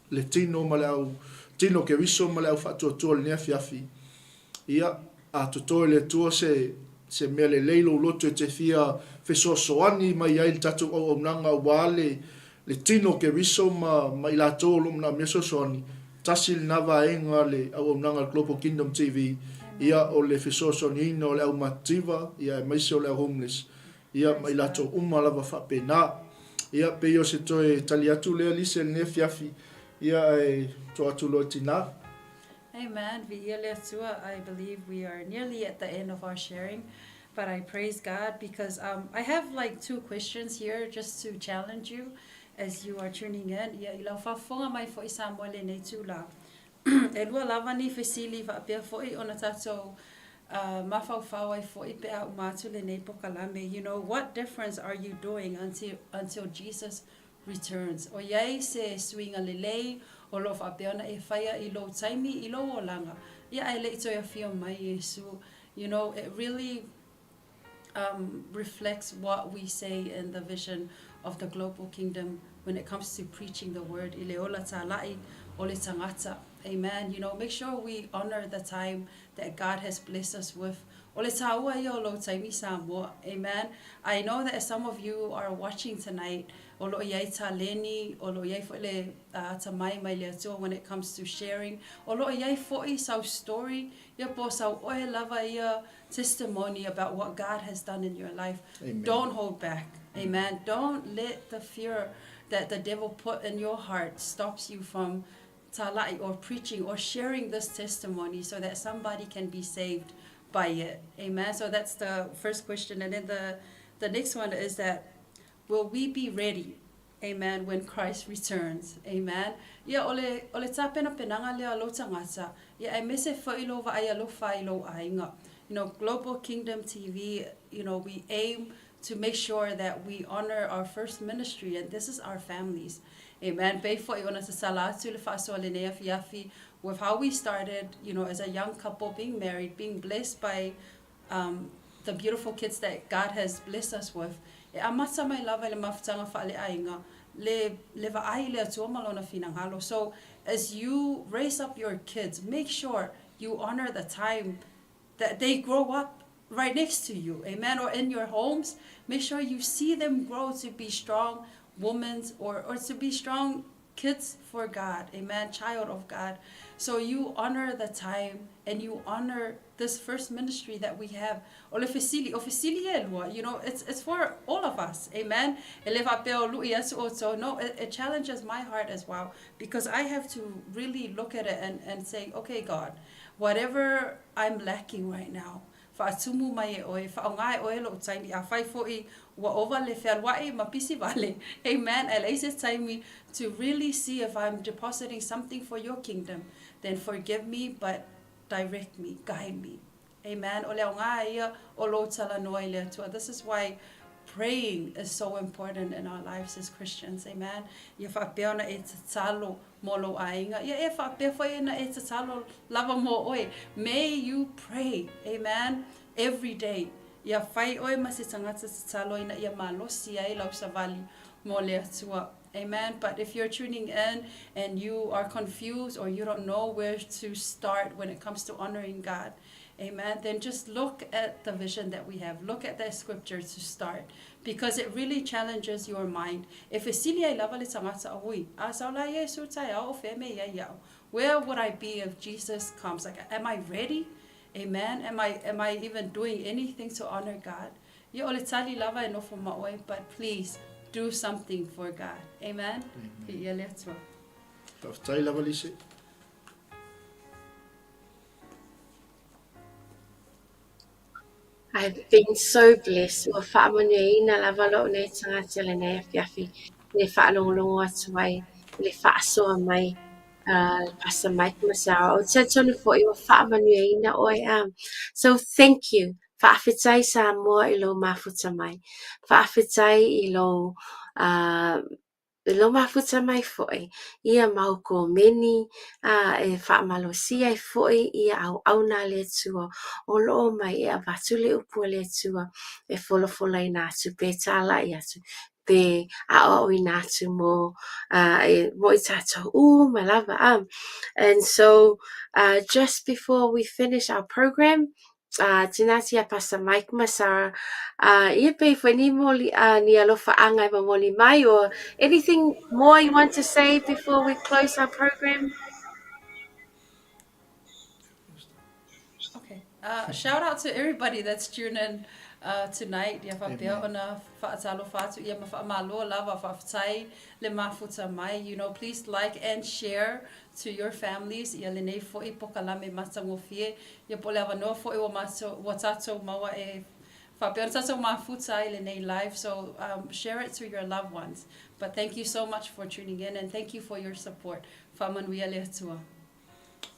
le tino ma le au tino Keriso ma le au faatuatua i lenei afiafi. Ia, a toto e le Atua se, se mea lelei lou loto e te fia fesoasoani mai ai i le tatou auaunaga aua le, le tino Keriso ma, ma i latou o lo o manaomia fesoasoani, tasi lena vaega le auaunaga a le Global Kingdom TV, ia, o le fesoasoaniina o le au matitiva, ia, aemaise o le au homeless, ia, ma i latou uma lava faapena. Ia, pei o se toe tali atu lea Lisa i lenei afiafi, ia, ae toa atu loa i tinā. Amen. Viia le Atua. I believe we are nearly at the end of our sharing, but I praise God because um, I have like two questions here just to challenge you as you are tuning in. Ia, i lau faafofoga mai foʻi Samoa i lenei itulā. E lua lava ni fesili faapea foʻi ona tatou uh, mafaufau ai foʻi pe a uma atu lenei pokalame. You know, what difference are you doing until, until Jesus returns? ʻOiai se suiga lelei o lo o faapea ona e faia i lou taimi i lou olaga, ia ae le i toe afio mai Iesu. You know, it really um, reflects what we say in the vision of the global kingdom when it comes to preaching the word i le ola tālaʻi o le tagata. Amen. You know, make sure we honor the time that God has blessed us with. O le tāua ia o lou taimi Samoa. Amen. I know that some of you are watching tonight, o lo o i ai taleni, o lo o i ai foʻi le uh, atamai mai le Atua when it comes to sharing. O lo o i ai foʻi sau story, ia po o sau oe lava ia testimony about what God has done in your life. Amen. Don't hold back. Amen. Don't let the fear that the devil put in your heart stops you from tala'i or preaching or sharing this testimony so that somebody can be saved by it. Amen. So that's the first question. And then the, the next one is that will we be ready? Amen. When Christ returns. Amen. Ia, o le, o le tapenapenaga lea a lou tagata, ia aemaise foʻi lou vaai alofa i lou aiga. You know, Global Kingdom TV, you know, we aim to make sure that we honor our first ministry and this is our families. Amen. Pei foʻi ona tatala atu le faasoa lenei afiafi with how we started, you know, as a young couple being married, being blessed by um, the beautiful kids that God has blessed us with. E amata mai lava i le mafutaga faaleaiga, le, le vaai i le Atua ma lona finagalo. So, as you raise up your kids, make sure you honor the time that they grow up right next to you, amen, or in your homes. Make sure you see them grow to be strong women or, or to be strong kids for God, amen, child of God. So you honor the time and you honor this first ministry that we have. O le fesili, o fesili e lua, you know, it's, it's for all of us, amen. E le faapea o luʻi atu outou. No, it, it challenges my heart as well because I have to really look at it and, and say, okay, God, whatever I'm lacking right now, Faatumu mai e oe, faaoga e oe loʻu taimi, afai foʻi ua ova le fealuaʻi ma pisi wale. Amen. E leai se taimi to really see if I'm depositing something for your kingdom, then forgive me but direct me, guide me. Amen. O le aoga ia o lou talanoa i le Atua. This is why praying is so important in our lives as Christians. Amen. Ia faapea ona e tatalo mo lou aiga. Ia e faapea foʻi ona e tatalo lava mo oe. May you pray, amen, every day. Ia fai oe ma se tagata tatalo ina ia malosi ai lau savali mo le Atua. Amen. But if you're tuning in and you are confused or you don't know where to start when it comes to honoring God, amen, then just look at the vision that we have. Look at that scripture to start because it really challenges your mind. E fesili ai lava le tagata, Oi, a sau la Iesu taeao o fea mea i ai iaʻu? Where would I be if Jesus comes? Like, am I ready? Amen. Am I, am I even doing anything to honor God? Ia, o le tali lava e nofo ma oe, but please do something for God. Amen. Amen. Viia le Atua. Faafetai lava Lise. I've been so blessed. Ua faamanuiaina lava lou nei tagata i lenei afiafi i le faalogologo atu ai i le faasoa mai. Pastor Mike ma Sarah. Ou te talitonu foi ua faamanuiaina oe. So thank you. Faafetai Samoa i lou mafuta mai. Faafetai i lou i lou mafuta mai foi ia mau komeni a e faamalosia ai foi ia auauna a le Atua o lo o omai e avatu le upu a le Atua e folafolaina atu pe talai atu pe aoaoina atu mo mo i tatou uma lava. And so just before we finish our program, Tēnā atu i a Pastor Mike ma Sarah. Ia pe i foi ni moli, ni alofaaga e momoli mai or anything more you want to say before we close our program? Okay. Shout out to everybody that's tuned in tonight. Ia faapea ona faatalofa atu ia ma faamalo lava faafetai le mafuta mai. You know, please like and share to your families ia lenei foi pokalame matagofie Ia po o le avanoa foi ua matou, ua tatou maua e faapea ona tatou mafuta ai lenei live, so um, share it to your loved ones. But thank you so much for tuning in and thank you for your support. Faamanuia le Atua.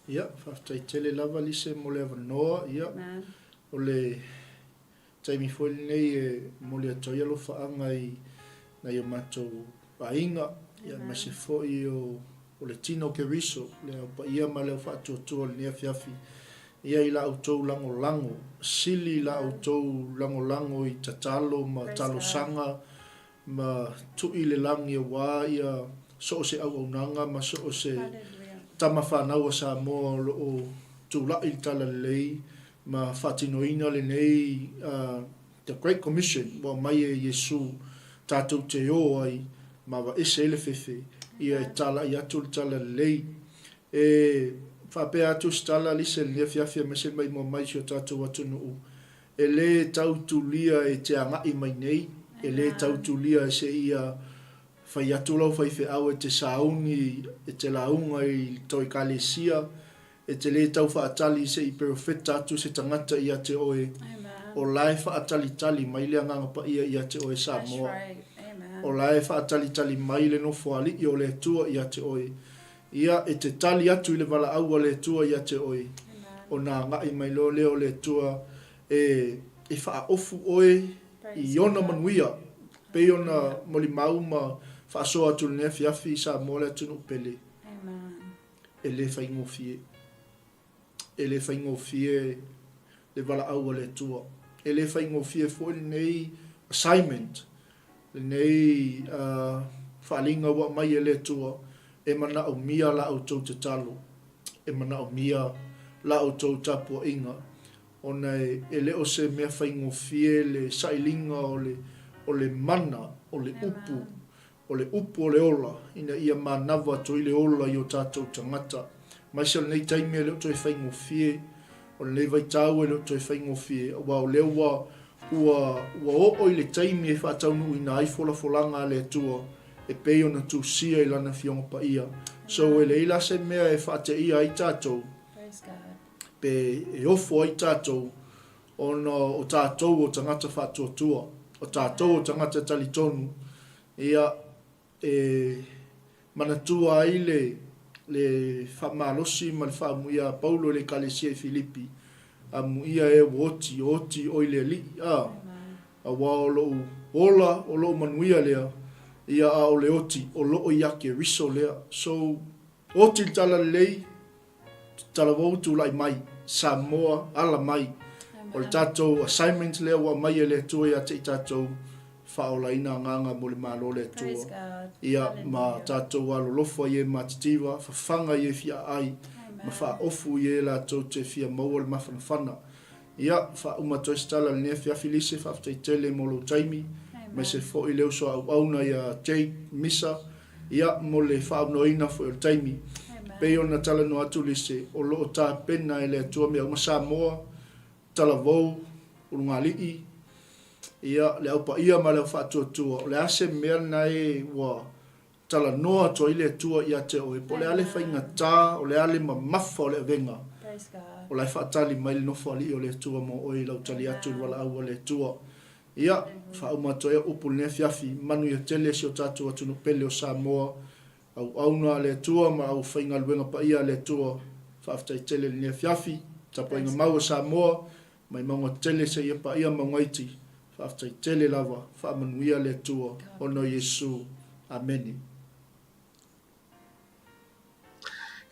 Ia, faafetai tele lava Lise mo le avanoa. Ia, Amen. o le taimi foi lenei e momoli atu ai alofaaga i nai o matou aiga, ia aemaise foi o o le tino o Keriso, le Au Paia ma le Au Faatuatua o lenei afiafi, ia i la outou lagolago, sili i la outou lagolago i tatalo ma talosaga ma tui le lagi aua ia so o se auaunaga ma so o se tama fanau a Samoa o lo o tulai i le Talalelei ma faatinoina lenei The Great Commission ua aumai e Iesu tatou te ō ai ma aveese ai le fefe, ia e talai atu le talalelei. E faapea atu se tala lise i lenei afiafi aemaise le maimoa mai i si o tatou atunuu, e le tau tulia e te agai mai nei, e le tau tulia e seia fai atu lau faifeau e te sauni, e te lauga i to ekalesia, E te lē tau faatali se i perofeta atu se tagata ia te oe, o la e faatalitali mai le Agaga Paia ia te oe Samoa. O la e faatalitali mai le Nofoalii o le Atua ia te oe. Ia, e te tali atu i le valaau a le Atua ia te oe, ona agai mai loa lea o le Atua e, e faaofu oe i ona manuia, pei ona molimau ma faasoa atu i lenei afiafi i Samoa le atunuu pele. E le faigofie. E le faigofie le valaau a le Atua. E le faigofie foi lenei assignment, lenei faaaliga ua aumai e le Atua, e manaomia la outou tatalo, e manaomia la outou tapuaiga, ona e le o se mea faigofie le sailiga o le, o le mana, o le upu O le upu o le ola, ina ia manava atu ai le ola i o tatou tagata. Aemaise o lenei taimi e le o toe faigofie, o lenei vaitau e le o toe faigofie, aua o lea ua, ua, ua oo i le taimi e faataunuuina ai folafolaga a le Atua e pei ona tusia i Lana Afioga Paia. So, e leai la se mea e faateia ai tatou, pe e ofo ai tatou, ona o tatou o tagata faatuatua, o tatou o tagata talitonu, ia, e manatua ai le, le faamalosi ma le faaamuia a Paulo i le Ekalesia i Filipi, Amuia e ua oti, oti oi le Alii, a, aua o lou ola, o lou manuia lea, ia, a o le oti, o loo ia Keriso lea. So, oti le talalelei, Talavou tulai mai, Samoa ala mai. O le tatou assignment lea ua aumai e le Atua ia te i tatou, faaolaina agaga mo le Malo o le Atua. Ia ma tatou alolofa i e matitiva, fafaga i e fia aai, ma faaofu i e latou te fia maua le mafanafana. Ia, faauma atu ai se tala i lenei afiafi Lise, faafetai tele mo lou taimi, aemaise foi le uso a auauna ia Jake Misa, ia, mo le faaaunoaina foi o le taimi. Pei ona talanoa atu Lise, o lo o tapena e le Atua mea uma Samoa, Talavou, Ulugalii, ia, le Au Paia ma le Au Faatuatua, o le a se mea lena e ua talanoa atu ai le Atua ia te oe, po o le a le faigata, o le a le mamafa o le avega, o la e faatali mai le Nofoalii o le Atua mo oe i lau tali atu i le valaau a le Atua. Ia, faauma atu ai au upu i lenei afiafi, manuia tele si o tatou atunuu pele o Samoa. Auauna a le Atua ma aufaigaluega paia a le Atua, faafetai tele i lenei afiafi, tapuaiga mau a Samoa, mai mauga tele seia paia mauga iti, faafetai tele lava, faamanuia le Atua, ona o Iesu. Amene.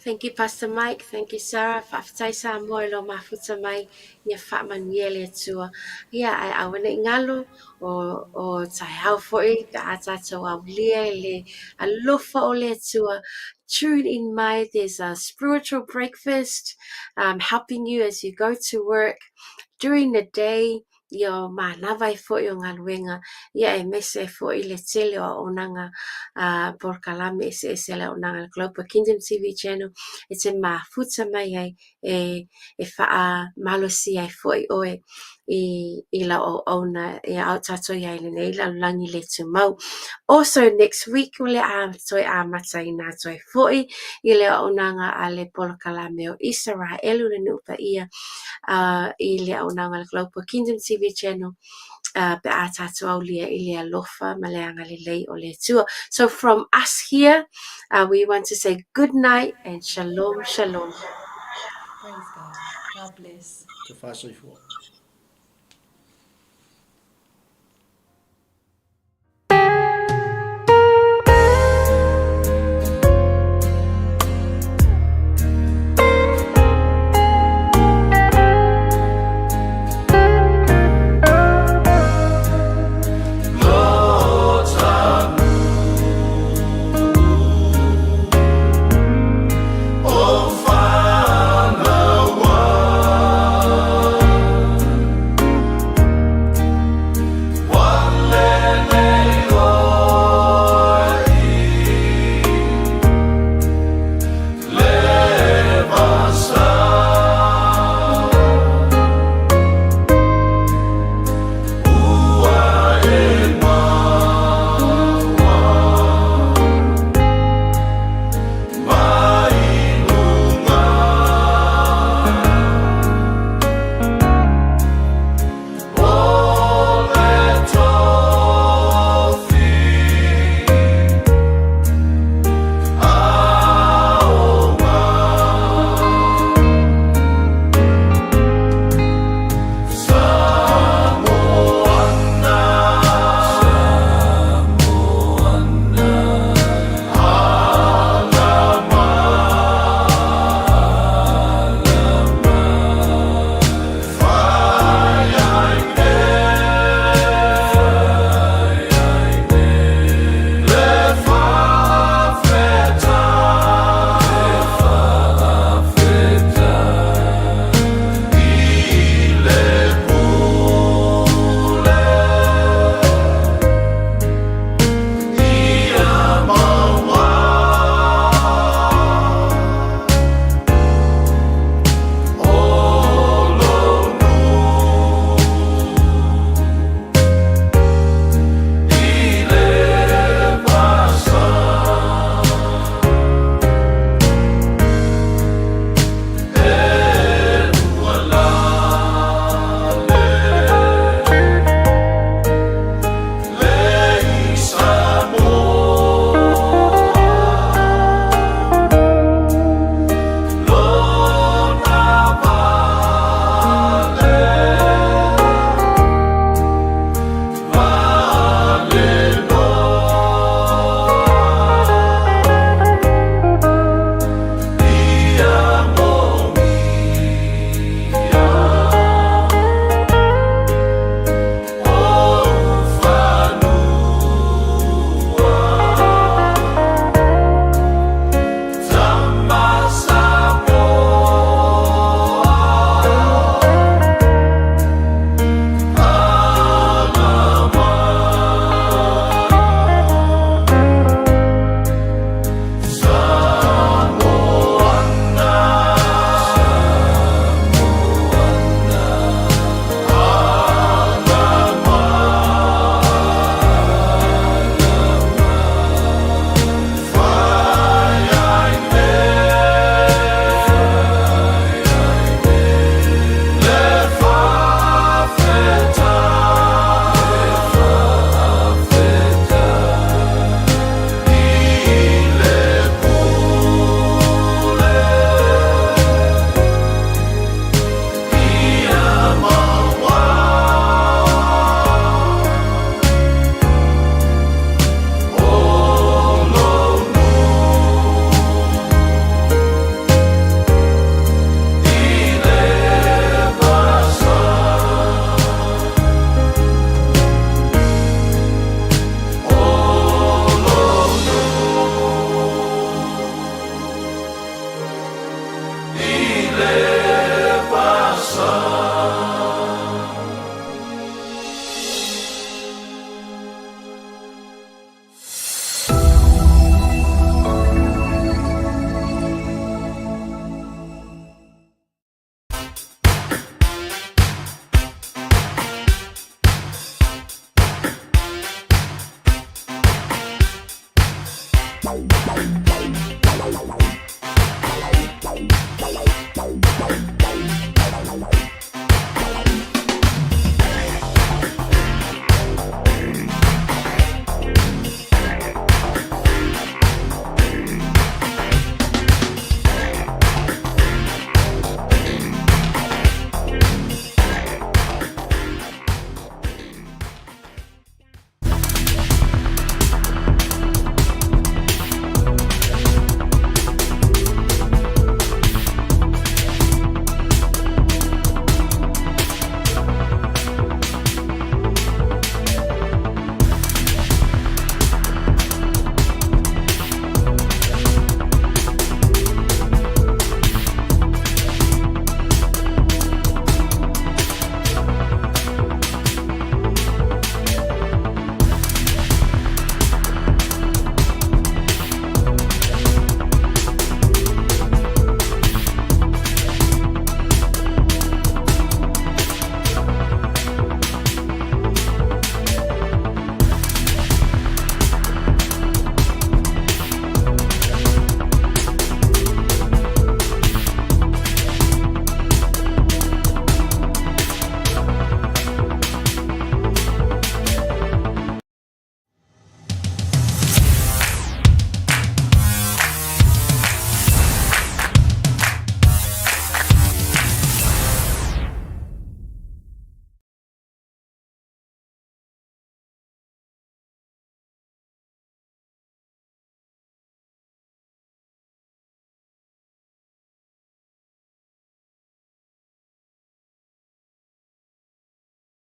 Thank you Pastor Mike, thank you Sarah, faafetai Samoa i lou mafuta mai, ia faamanuia le Atua. Ia ae aua ne i galo, o, o taeao foi pe a tātou aulia i le alofa o le Atua. Tune in mai, there's a spiritual breakfast um, helping you as you go to work during the day, ia o manava ai foi o galuega, ia aemaise ai foi le tele o auaunaga a polokalame eseese a le auaunaga a le Global Kingdom TV Channel e te mafuta mai ai e e faamalosia ai foi ʻoe i i lau auauna e ao tātou i ai lenei lalolagi le tumau. Also next week o le a toe amataina atu ai foi i le auaunaga a le polokalame o Isaraelu le nuu paia uh, i le auaunaga a le Global Kingdom TV Channel uh, pe a tātou aulia i le alofa ma le agalelei o le Atua. So from us here, uh, we want to say good night and shalom, shalom. Praise God. God bless. Te whāsoifua.